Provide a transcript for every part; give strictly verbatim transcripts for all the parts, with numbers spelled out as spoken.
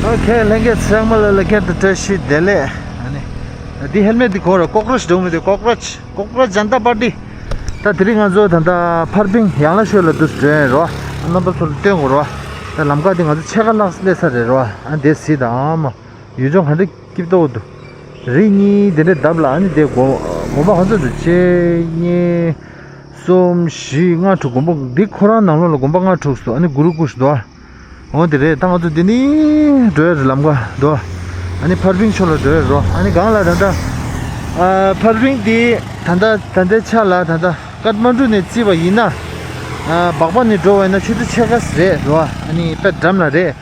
ཨོ་ཁེ། ལྷན་རྒྱས་ཚང་མ་ལ་ལྷན་རྒྱས་དང་བཀྲ་ཤིས་བདེ་ལེགས། ཨ་ནི་འདི་ཧེལ་མེད་འདི་གོ་ར། ཀོག་རོཆ་འདུག་མི་འདུག་ཀོག་རོཆ། ཀོག་རོཆ་ཇན་ཏ་པར་ཏི། ད་དེ་རིང་ང་ཚོ་ད་ལྟ་ཕར་ཕིང་ཡང་ལ་ཤོད་ལ་འདུག་འགྲོ་ཡིན་རོ། རྣམ་པ་ཚོ་ལ་སྟོན་དགོས་རོ། ད་ལམ་ཁ་འདི་ང་ཚོ་ཕྱེད་ཀ་ལྷག་སླེབས་ཚར་རེད་རོ། ཨ་འདི་གཟིགས་དང་ཨ་མ། ཡུལ་ལྗོངས་ག་འདྲ་སྐྱིད་པོ་འདུག་རི་གཉིས་དེ་འདྲའི་འདབས་ལ། ཨ་ནི་དེ་དགོན་དགོན་པ་ག་ཚོད་འདུག་གཅིག་གཉིས། གསུམ། བཞི། ལྔ། དྲུག་དགོན་པ་འདི་ཁོ་རང་ནང་ལོགས་ལ་དགོན་པ་ལྔ་དྲུག་འདུག་ཨ་ནི་གུ་རུ་ཀུ་ཤུ་འདུག་འོ་དེ་རེད། ད་ང་ཚོ་འདི་ནས་འགྲོ་ཡ་རེད། ལམ་ཁ་འདུག་ཨ་ནི་ཕར་ཕིང་ཕྱོགས་ལ་འགྲོ་ཡ་རོ། ཨ་ནི་སྒང་ལ་ད་ལྟ་ཨ་ཕར་ཕིང་འདི་ད་ལྟ་ད་ལྟའི་ཆ་ལ་ད་ལྟ་ཀཏ་མན་ཌུ་ནས་བརྩིས་པ་ཡིན་ན། ཨ་སྦག་སྦག་ནས་འགྲོ་བ་ཡིན་ན་ཆུ་ཚོད་ཕྱེད་ཀ་རེད་རོ། ཨ་ནི་དཔེ་འགྲམ་ལ་རེད།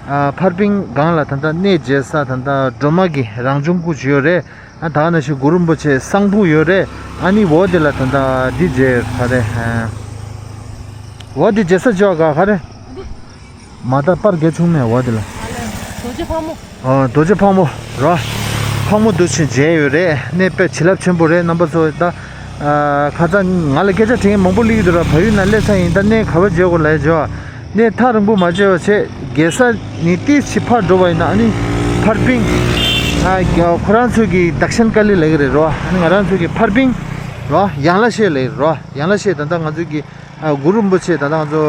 ཨ་ཕར་ཕིང་སྒང་ལ་ད་ལྟ་གནས་མཇལ་ས་ད་ལྟ་སྒྲོལ་མ་གི་རང་བྱུང་སྐུ་ཅིག་ཡོད་རེད། ཨ་ད་ག་ནང་བཞིན་གུ་རུ་རིན་པོ་ཆེ་གསང་ཕུག་ཡོད་རེད། ཨ་ནི་འོ་དེ་ལ་ད་ལྟ་འདི་མཇལ་ཡོད་ག་རེ། ཨ་འོ་དེ་མཇལ་ས་ཅོ་ག་ག་རེ། མ་ད་པར་རྒྱ་ཆུང་མེད་འོ་དེ་ལ། རྡོ་རྗེ་ཕག་མོ། ཨ་རྡོ་རྗེ་ཕག་མོ་རོ། ཕག་མོ་འདུག་ཕྱིན་མཇལ་ཡོད་རེད། གནས་དཔེ་བྱིན་རླབས་ཆེན་པོ་རེད། རྣམ་པ་ཚོ་ད། ཨ་ཁ་སང་ང་ལ་སྐད་ཆ་དྲིས་མཁན་མང་པོ་སླེབས་ཀྱི་འདུག་ར། བལ་ཡུལ་ནང་སླེབས་ཚར་ཡིན། ད་གནས་ག་པར་མཇལ་དགོས་ལབ་ཡ་ཅོ། གནས་ཐག་རིང་པོ་མ་མཇལ་བ་བྱས། རྒྱལ་ས་ནས་ཏིས་ཅིག་ཕར་འགྲོ་བ་ཡིན་ན་ཨ་ནི་ཕར་ཕིང་། ཨ་ཁོ་རང་ཚོ་གི་དག་ཤན་ཀ་ལི་ལབ་ཀྱི་རེད་རོ། ཨ་ནི་ང་རང་ཚོ་གི་ཕར་ཕིང་རོ། ཡང་ལ་ཤོད་ལབ་ཀྱི་རོ། ཡང་ལ་ཤོད་ད་ལྟ་ང་ཚོ་གི་ཨ་གུ་རུ་རིན་པོ་ཆེ་ད་ལྟ་ང་ཚོ་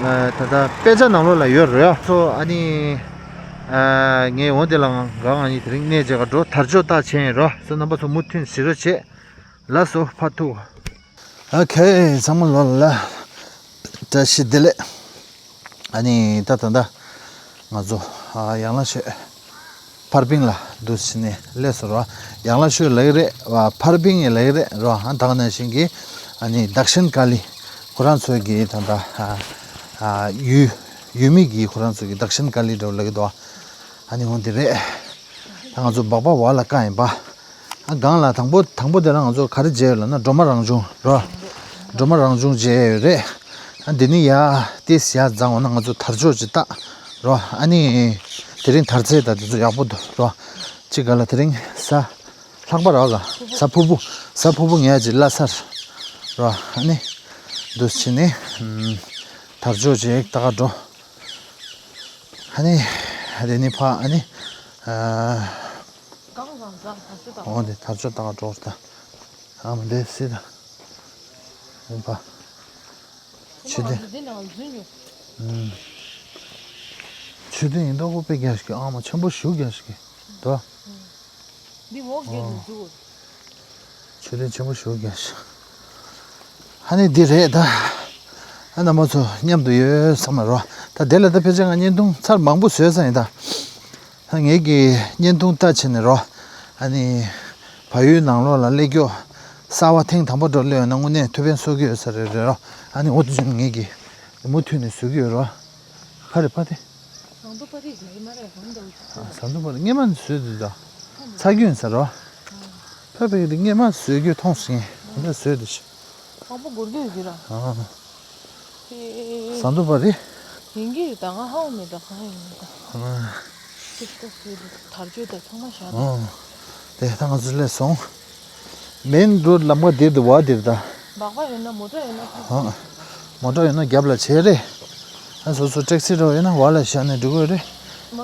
ཨ་ད་ལྟ་དཔེ་ཆ་ནང་ལོགས་ལ་ཡོད་རེད་ཡ། ཚོ་ཨ་ནི་ཨ་ངས་འོ་དེ་ལ་ང་ང་གཉིས་དེ་རིང་གནས་མཇལ་ག་འགྲོ། དར་ལྕོག་རྟགས་ཆེན་ཡིན་རོ། སོ་རྣམ་པ་ཚོ་མུ་མཐུད་གཟིགས་རོགས་བྱེད། ལགས་སོ། ཕར་ཐུག་ཨོ་ཁེ། ཚང་མ་ལོ་ལ་བཀྲ་ཤིས་བདེ་ལེགས། ཨ་ནི་ད་ད་ད་ང་ཚོ་ཨ་ཡང་ལ་ཤོད་ཕར་ཕིང་ལ་འདུག་ཕྱིན་ནས་སླེབས་སོང་རོ། ཡང་ལ་ཤོད་ལབ་ཀྱི་རེད་བ། ཕར་ཕིང་ཡང་ལབ་ཀྱི་རེད་རོ། ཨ་ད་ག་ནང་བཞིན་གྱི་ཨ་ནི་དག་ཤན་ཀ་ལི་ཁོ་རང་ཚོའི་གི་ད་ད་ཨ་ཨ་ཡུལ་ཡུལ་མི་གི་ཁོ་རང་ཚོའི་གི་དག་ཤན་ཀ་ལི་འདྲ་བོ་ལབ་ཀྱི་འདུག་ཨ་ནི་འོ་འདི་རེད། ད་ང་ཚོ་སྦག་སྦག་བར་ལ་བཀག་ཡིན་པ། ཨ་སྒང་ལ་དང་པོ་དང་པོ་དེ་ལ་ང་ཚོ་ག་རེ་མཇལ་ཡོད་ལབ་ན་སྒྲོལ་མ་རང་བྱུང་རོ། སྒྲོལ་མ་རང་བྱུང་མཇལ་ཡོད་རེད། ཨ་འདི་ནི་ཡ་ཏིས་ཡ་འཛང་འོ་ན་ང་ཚོ་དར་ལྕོག་ཅིག་བཏགས་རོ། ཨ་ནི་དེ་རིང་དར་ཚད་ད་དེ་ཚོ་ཡག་པོ་འདུག་རོ། ཅི་ག་ལ་དེ་རིང་གཟའ་ལྷག་པ་ར་ག་གཟའ་ཕུར་བུ། གཟའ་ཕུར་བུ་ངས་ཅིག་བླ་སར་རོ། ཨ་ནི་འདུག་ཕྱིན་ནི་དར་ལྕོག་ཅིག་བཏགས་འགྲོ། ཨ་ནི་དེ་ནི་ཕ་ཨ་ནི་ཨ་གང་གང་གང་གང་ཞིག་དང་། འོ་འདི་དར་ལྕོག་བཏགས་འགྲོ་ད། ཨ་མ་འདི་སྲིད་ད། ཨ་ཕ། ཆུ་དེ། འདི་ནང་འཛུལ་ཉོ། ཨུམ། ཆུ་དེ་ཡིན་མདོག་པོ་དཔེ་རྒྱ་ཞིག་ཨ་མ་ཆེན་པོ་ཞུ་རྒྱ་ཞིག་དོ། འདི་འོག་རྒྱུ་འདུག་འདུག་ཆུ་ལེན་ཆེན་པོ་ཞུ་རྒྱུ། ཧ་ནི་འདི་རེད་ད། ཨ་རྣམ་པ་ཚོ་མཉམ་དུ་ཡོད་བསམ་ལ་རོ། ད་དེ་ལ་ད་ཕལ་ཆེར་ང་བརྙན་ཐུང་ཚར་མང་པོ་བཟོས་ས་ཡིན་ད། ད་ངེད་ཀྱི་བརྙན་ཐུང་ལྟ་བྱས་ནས་རོ། ཨ་ནི་བལ་ཡུལ་ནང་ལོགས་ལ་སླེབས་རྒྱུ། གསར་པ་ཐེངས་དང་པོ་འགྲོ་སླེབས་ཡོང་ན་དངོས་གནས་ཐུགས་ཕན་གསོས་ཀྱི་ཡོད་ས་རེད་རེད་རོ། ཨ་ནི་འོ་དུ་ཅུན་ངེད་ཀྱིས་མུ་མཐུད་ནས་བཟོ་གི་ཡོད་རོ། ཕ་རེད་ཕ་དེ། ཟངས་མདོག་དཔལ་རི་ལས་མ་རེད་གང་འདྲ་བོ་ཞིག་ཨ། ཟངས་མདོག་དཔལ་རི་སྔས་མ་ནས་བཟོས་འདུག་ད། ཚ་རྒྱུན་ཟེར་རོ། ཕ་བེག་དེ་སྔས་མ་བཟོས་རྒྱུ་མཐོང་སོང་ངས། གང་འདྲ་བཟོས་འདུག་ཞིག་དང་པོ་སྒོར་རྒྱུ་ཡོད་ར། ཨ། ཨེ། ཟངས་མདོག་དཔལ་རི། ཡིན་གྱི་རེད་ད་ང་ཧ་གོ་མེད་ད་གང་ཡིན་མེད་ད། ཨ། ཅིག་ཏུ་བཟོས་འདུག་དར་ལྕོག་དང་ཚང་མ་བཞག་ད། ཨ། དེ་ད་ང་ཚོ་སླེབས་སོང་། མེན་རོ་ཌི་ལམ་ཁ་འདིར་འདུག་བ་འདིར་ད། སྦག་སྦག་ཡོད་ན་མོ་ཊ་ཡོད་ན་ཕ། ཨ། མོ་ཊ་ཡོད་ན་རྒྱབ་ལ་བྱས་རེད། ཨ་སོ་སོ་ཊེག་སི་འདྲ་བོ་ཡོད་ན་བར་ལ་བཞག་ནས་འགྲོ་གི་རེད།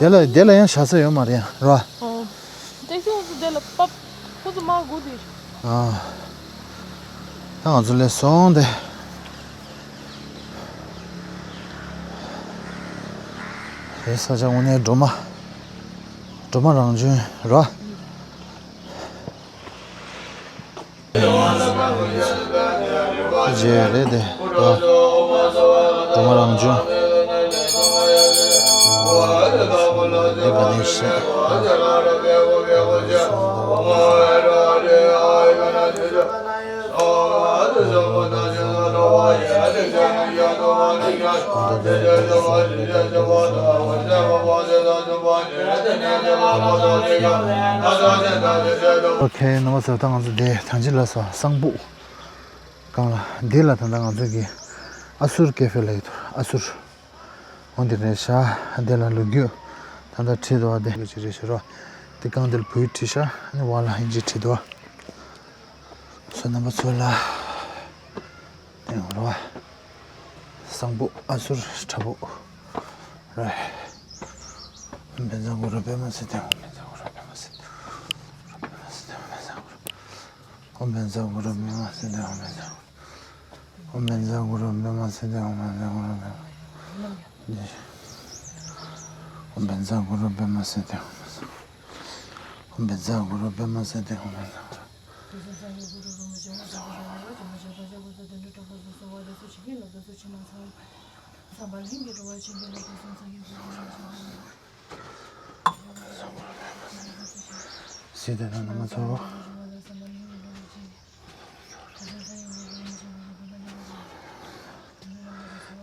དེ་ལ་དེ་ལ་ཡང་བཞག་ས་ཡོད་མ་རེད་ཡང་རོ། ཨོ། ཊེག་སི་ཁོ་ཚོ་དེ་ལ་པབ་ཁོ་ཚོ་མར་སྒུག་བསྡད། ཨ། ད་ང་ཚོ་སླེབས་སོང་དེ། དེ་ས་ཆ་དངོས་གནས་སྒྲོལ་མ། སྒྲོལ་མ་རང་བྱོན་རོ། རྗེ་རེད་དེ། སྒྲོལ་མ་རང་བྱོན། ལེགས་པ་ནས་བཤད། ཨོ་ཁེ། རྣམ་པ་ཚོ་ད་ང་ཚོ་དེ་ཐང་ཅིག་ལ་སོ་གསང་ཕུག་སྒང་ལ་འདི་ལ་ད་ལྟ་ང་ཚོ་གི་ཨ་སུར་ཀེ་ཧྥེ་ལ་ཡོད་དོ། ཨ་སུར། འོ་འདི་རེད་ཤག་འདི་ལ་ལོ་རྒྱུས་ད་ལྟ་བྲིས་འདུག་བ། དེ་ཅི་རེད་ཤག་རོ། དེ་སྒང་འདི་ལ་བོད་ཡིག་བྲིས་ཤག་ཨ་ནི་བར་ལ་ཨིན་ཇི་བྲིས་འདུག་བ། སོ་རྣམ་པ་ཚོ་ལ་དེ་ཡོང་རོ། གསང་ཕུག་ཨ་སུར་བྲག་ཕུག་རེད། ཨོཾ་བཛྲ་གུ་རུ་པདྨ་སིདྡྷི། ཨོཾ་བཛྲ་གུ་རུ་པདྨ་སིདྡྷི། ཨོཾ་བཛྲ་གུ་རུ་པདྨ་སིདྡྷི། ཨོཾ་བཛྲ་གུ་རུ་པདྨ་སིདྡྷི། ཨོཾ་བཛྲ་གུ་རུ་པདྨ་སིདྡྷི། ཨོཾ་བཛྲ་གུ་རུ་པདྨ་སིདྡྷི། ཨོཾ་བཛྲ་གུ་རུ་པདྨ་སིདྡྷི། ཨོཾ་བཛྲ་གུ་རུ་པདྨ་སིདྡྷི། ཨོཾ་བཛྲ་གུ་རུ་པདྨ་སིདྡྷི། ཨོཾ་བཛྲ་གུ་རུ། སིདྡྷི་ནང་མ་ཚོ།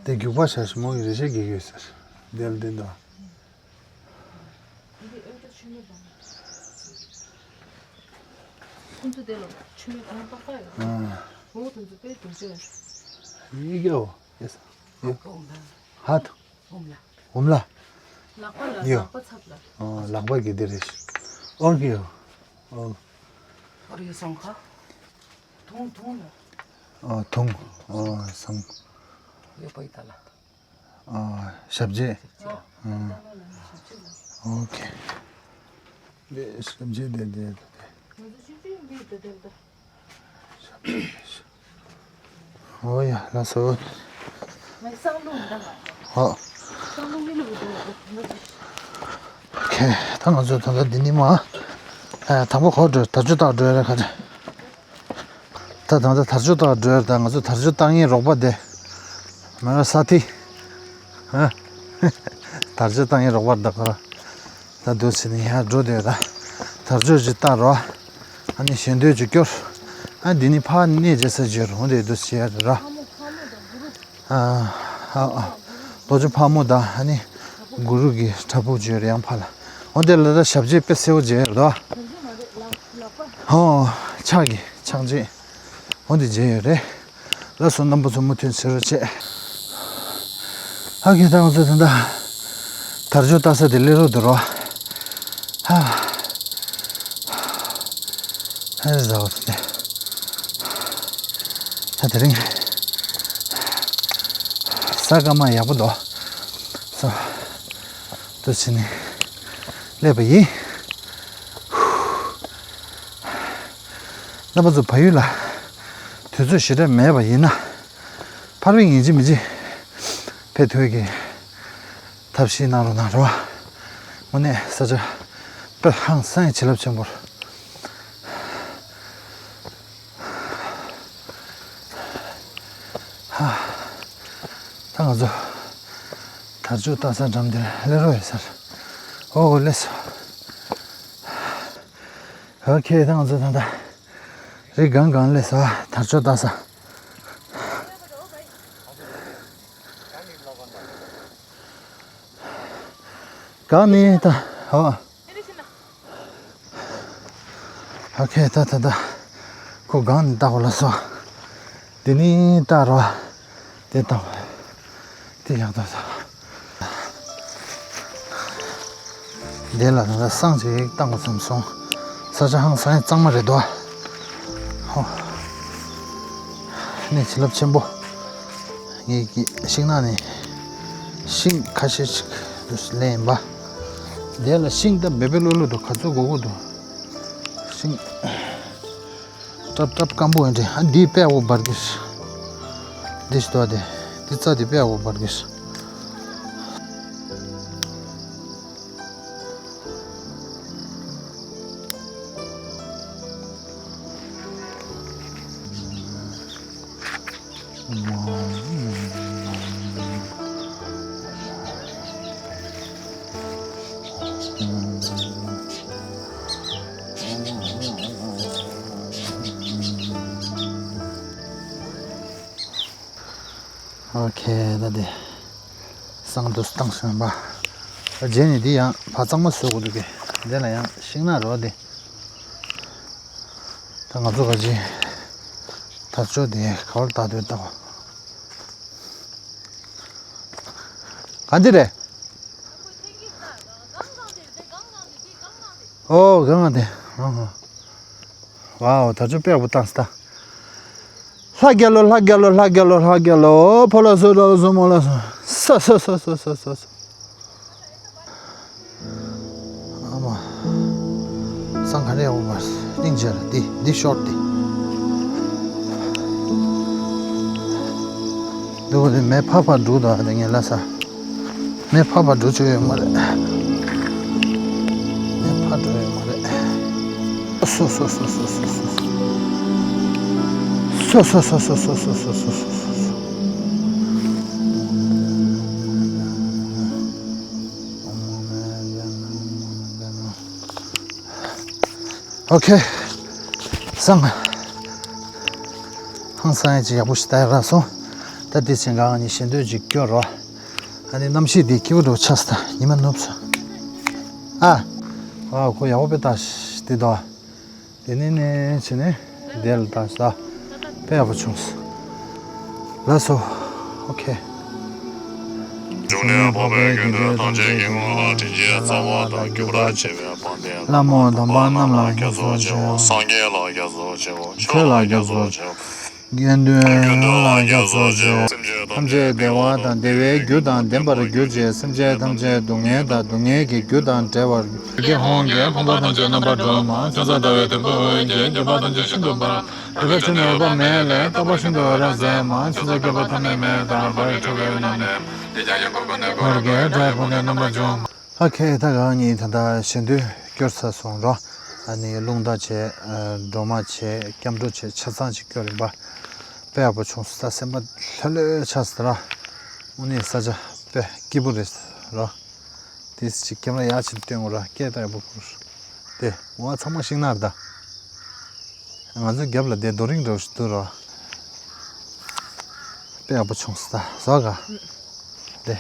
དེ་རྒྱུག་པ་བྱ་ཞིག་མོ་ཡི་རེ་ཞིག་གི་ཡོད་ཟེར། དེ་ལ་བསྟན་ཏོ། འདི་ཨེ་ད་ཆུ་མེད་པ། ཁོང་ཚོ་དེ་ལ་ཆུ་མེད་གང་པགས་པ་ཡོད། ཨ། ངོ་དེ་ཚོ་དཔེ་སྡུག་ཅག་ཡོད། ཡི་གེའོ། ཡེ་ས། ཡོ། ཧ་ཐུ། འོམ་ལ། ལག་པ་ལ་ཡོ། ལག་པ་ཚབ་ལ། ཨོ། ལག་པ་གི་དེ་རེད། ཨོ་གི་ཡོ། ཨོ། ཨོ་རི་སང་ཁ། ཐུང་ཐུང་ལ། ཨོ་ཐུང་། ཨོ་སང་། ཡོ་པ་ཡི་ད་ལ། ཨ། ཞབས་རྗེས། ཨ། ཨོ་ཁེ། དེ་ཞབས་རྗེས་དེ་དེ་དེ། ཨོ་ཡ་ལགས་སོ། ཨོ། ཁེ། ད་ང་ཚོ་ད་ལྟ་འདི་ནི་མ། ཨ། དང་པོ་ག་པར་འགྲོ། དལ་འབྱོར་བཏང་འགྲོ་ཡ་རེད་ག་རེད། ད་ད་ལྟ་དལ་འབྱོར་བཏང་འགྲོ་ཡ་རེད། ད་ང་ཚོ་དལ་འབྱོར་བཏང་མཁན་རོགས་པ་དེ། མེ་ར་ས་ཐི། ཨ། དལ་འབྱོར་བཏང་མཁན་རོགས་པ་ད་ག་ར། ད་འདུག་སེ་ནས་ཡར་འགྲོ་བསྡད་ཡོད། ད་དལ་འབྱོར་ཅིག་བཏང་རོགས། ཨ་ནི་ཞལ་འདོན་ཅིག་སྐྱོར། ཨ་འདི་ནི་ཕར་གནས་མཇལ་ས་ཅིག་ཡོད་རེད། འོ་དེ་འདུག་སེ་ཡར་ར། ཨ་ཨ་ཨ། ལྷོ་ཕྱོགས་ཕག་མོ་དང་ཨ་ནི་གུ་རུ་གི་བྲག་ཕུག་ཅིག་ཡོད་རེད་ཡང་ཕར་ལ། འོ་དེ་ལ་ད་ཞབས་རྗེས་དཔེ་གསལ་པོ་མཇལ་ཡོད་རེད་དོ། ཨོ། ཕྱག་གི་ཕྱག་རྗེས། འོ་དེ་མཇལ་ཡོད་རེད། ལགས་སོ། རྣམ་པ་ཚོ་མུ་མཐུད་གསན་རོགས་བྱེད། ཨ་ཁེ། ད་ང་ཚོ་ད་ལྟ་དལ་འབྱོར་བཏང་ས་དེ་སླེབས་རོགས་འདུག་རོ། ཧ། ཧ་ཟ་བ་དེ། ད་དེ་རིང་ས་སྐར་མ་ཡག་པོ་འདུག་སོ། ཏུ་ཕྱིན་ནས་སླེབས་པ་ཡིན། རྣམ་པ་ཚོ་བལ་ཡུལ་ལ་དུས་ཚོད་ཞེ་དྲག་མེད་པ་ཡིན་ན། ཕར་ཕྱིན་ཡིན་གཅིག་མིན་གཅིག་ཕེབས་ཐུབ་ཀྱི་ཐབས་ཤེས་གནང་རོགས་གནང་རོགས། དངོས་གནས་ས་ཆ་དཔེ་ཧང་སང་བྱིན་རླབས་ཆེན་པོ། ཧ། ད་ང་ཚོ་དལ་འབྱོར་བཏང་ས་འགྲམ་དེར་སླེབས་རོགས་ཡོད་ས་རེད། ཨོ་སླེབས་སོང་། ཨོ་ཁེ། ད་ང་ཚོ་ད་ལྟ་རི་སྒང་སྒང་སླེབས་སོང་། དལ་འབྱོར་བཏང་ས། གང་ནས་ད། ཨོ། ཨོ་ཁེ། ད་ད་ད་ཁོ་སྒང་ནས་ལྟ་དགོས་ལ་སོ། དེ་ནས་ལྟ་རོགས། དེ་ལྟ་བ། དེ་ཡག་ཐག་ཆོད། དེ་ལ་ད་ལྟ་བསང་ཅིག་བཏང་དགོས་བསམ་སོང་། ས་ཆ་ཧང་སང་གཙང་མ་རེད་དོ། ཧོ། གནས་བྱིན་རླབས་ཆེན་པོ། ངེད་ཀྱི་ཤིང་ནགས་ནས་ཤིང་ཁ་ཤས་ཤིག་ལེན་ཡིན་པ། དེ་ལ་ཤིང་ད་བེ་བེ་ལོ་ལོ་འདུག་ག་ཚོད་དགོས་དགོས་འདུག་ཤིང་སྲབ་སྲབ་སྐམ་པོ་ཡིན་དྲན། ཨ་འདི་དཔེ་ཡག་པོ་འབར་གི་རེད། འདི་ཞིག་འདུག་ཨ། དེ་འདི་རྩྭ་འདི་དཔེ་ཡག་པོ་འབར་གི་རེད། ཨོ་ཁེ། ད་དེ་བསང་དུ་བཏང་སོང་པ། རྗེས་ནས་འདི་ཡང་ཕར་གཙང་མ་བཟོ་དགོས་འདུག་གི། འདི་ལ་ཡང་ཤིང་ནགས་རོ་དེ། ད་ང་ཚོ་ག་ཅི་དར་ལྕོག་དེ་ག་བར་བཏགས་འདུག་ལྟ་བ། ག་འདི་རེད། ཨོ་གང་དེ། ཨ་ཧ། ཝའོ། དར་ལྕོག་དཔེ་ཡག་པོ་བཏང་སྟེ། ལྷ་རྒྱལ་ལོ། ལྷ་རྒྱལ་ལོ། ལྷ་རྒྱལ་ལོ། ལྷ་རྒྱལ་ལོ། ཕོ་ལ་སོ་ལ་སོ་མོ་ལ་སོ། ས་ས་ས། ག་རེ་ཡོད་མ་རེད། སྙིང་རྗེ་རེད། འདི་འདི་ཤོར་ཏེ། འདུག་རེད། མེ་ཕར་ཕར་འགྲོ་དང་དེ་ངས་ལ་ས། མེ་ཕར་ཕར་འགྲོ་ཆོག་ཡོད་མ་རེད། མེ་ཕར་འགྲོ་ཡོད་མ་རེད། སོ་སོ་སོ་སོ། ཨོ་ཁེ། སང་། ཧང་སང་ཡ་ཅིག་ཡག་པོ་ཞིག་ལྟ་ཡག་རག་སོང་། ད་དེ་ཕྱིན་གང་ནི་ཞེ་འདོད་ཅིག་སྐྱོར་རོ། ཨ་ནི་གནམ་གཤིས་འདི་སྐྱིད་པོ་འདྲ་ཆགས་སོང་། ད་ཉི་མ་ནུབ་སོང་། ཨ། ཨ་ཁོ་ཡག་པོ་དཔེ་ལྟ་ཤི་དེ་དོ། དེ་ནས་ནས་བྱས་ནས་དེ་ལ་ལྟ་ཤི་ད། དཔེ་ཡག་པོ་བྱུང་སོང་། ལགས་སོ། ཨོ་ཁེ། འབྱུང་གནས་འཕགས་པའི་དགེ་འདུན་ཐམས་ཅད་ཀྱི་ངོ་ལ་དྲིན་ཆེན་གཙང་མ་དང་གུས་པར་བྱེད་པའི་དཔལ་ལྡན་ལྷ་མོ་དམ་པ་རྣམས་ལ་དགྱེས་གསོ་ཆེའོ། སངས་རྒྱས་ལ་དགྱེས་གསོ་ཆེའོ། ཆོས་ལ་དགྱེས་གསོ་ཆེའོ། དགེ་འདུན་ལ་དགྱེས་གསོ་ཆེའོ། སེམས་ཅན་ཐམས་ཅད་བདེ་བ་དང་བདེ་བའི་རྒྱུ་དང་ལྡན་པར་གྱུར་ཅིག་སེམས་ཅན་ཐམས་ཅད་སྡུག་བསྔལ་དང་སྡུག་བསྔལ་གྱི་རྒྱུ་དང་བྲལ་བར། ཡི་གེ་ཧཱུྃ་གིས་ཕོངས་པ་ཐམས་ཅད་རྣམ་པར་སྒྲོལ་མ། ཁྱད་མཚར་ཟླ་བའི་དོན་ཕུང་གིས་འགྱོད་པ་ཐམས་ཅད་ཤིན་ཏུ་སྤངས། རིག་པའི་ཆུ་ནི་འོད་དཔག་མེད་ལས། རྟོག་པ་ཤིན་ཏུ་འོད་རབ་གསལ་མ། ཆུ་ཚོད་བསྐལ་པ་ཐ་མའི་མེ་ལྟར། འབར་བའི་འཁྲུལ་པའི་སྣང་བ་ནི། ཡིད་ཀྱང་ཡིད་ཀྱི་ཁུར་ནས་འཁོར་གྱིས་བསྒྲལ། ཕོངས་པའི་རྣམ་པར་བྱུང་། ཨོ་ཁེ། ད་གང་ཉིད་ད་ལྟ་ཞེ་འདོད་སྐྱོར་ཚར་སོང་རོ། ཨ་ནི་རླུང་རྟ་བྱས། སྒྲོལ་མ་བྱས། སྐྱབས་འགྲོ་བྱས། ཆ་ཚང་ཅིག་སྐྱོར་ཡིན་པ། དཔེ་ཡག་པོ་བྱུང་སོང་། ད་སེམས་པ་ལྷོད་ལྷོད་ཆགས་སོང་ར། དངོས་གནས་ས་ཆ་དཔེ་སྐྱིད་པོ་རེད་རོ། དེ་ཅིག་ཁྱེད་རང་ཡག་ཕྱིན་སྟོན་དགོས་ར། སྐད་ད་ཡག་པོ་ཁུར། དེ་འོ་ཚང་མ་ཤིང་ནགས་རེད་ད། ང་ཚོའི་རྒྱབ་ལ་དེ་རྡོ་རིང་འདྲ་བོ་ཞིག་འདུག་རོ། དཔེ་ཡག་པོ་བྱུང་སོང་ད། བཟོ་ག་དེ།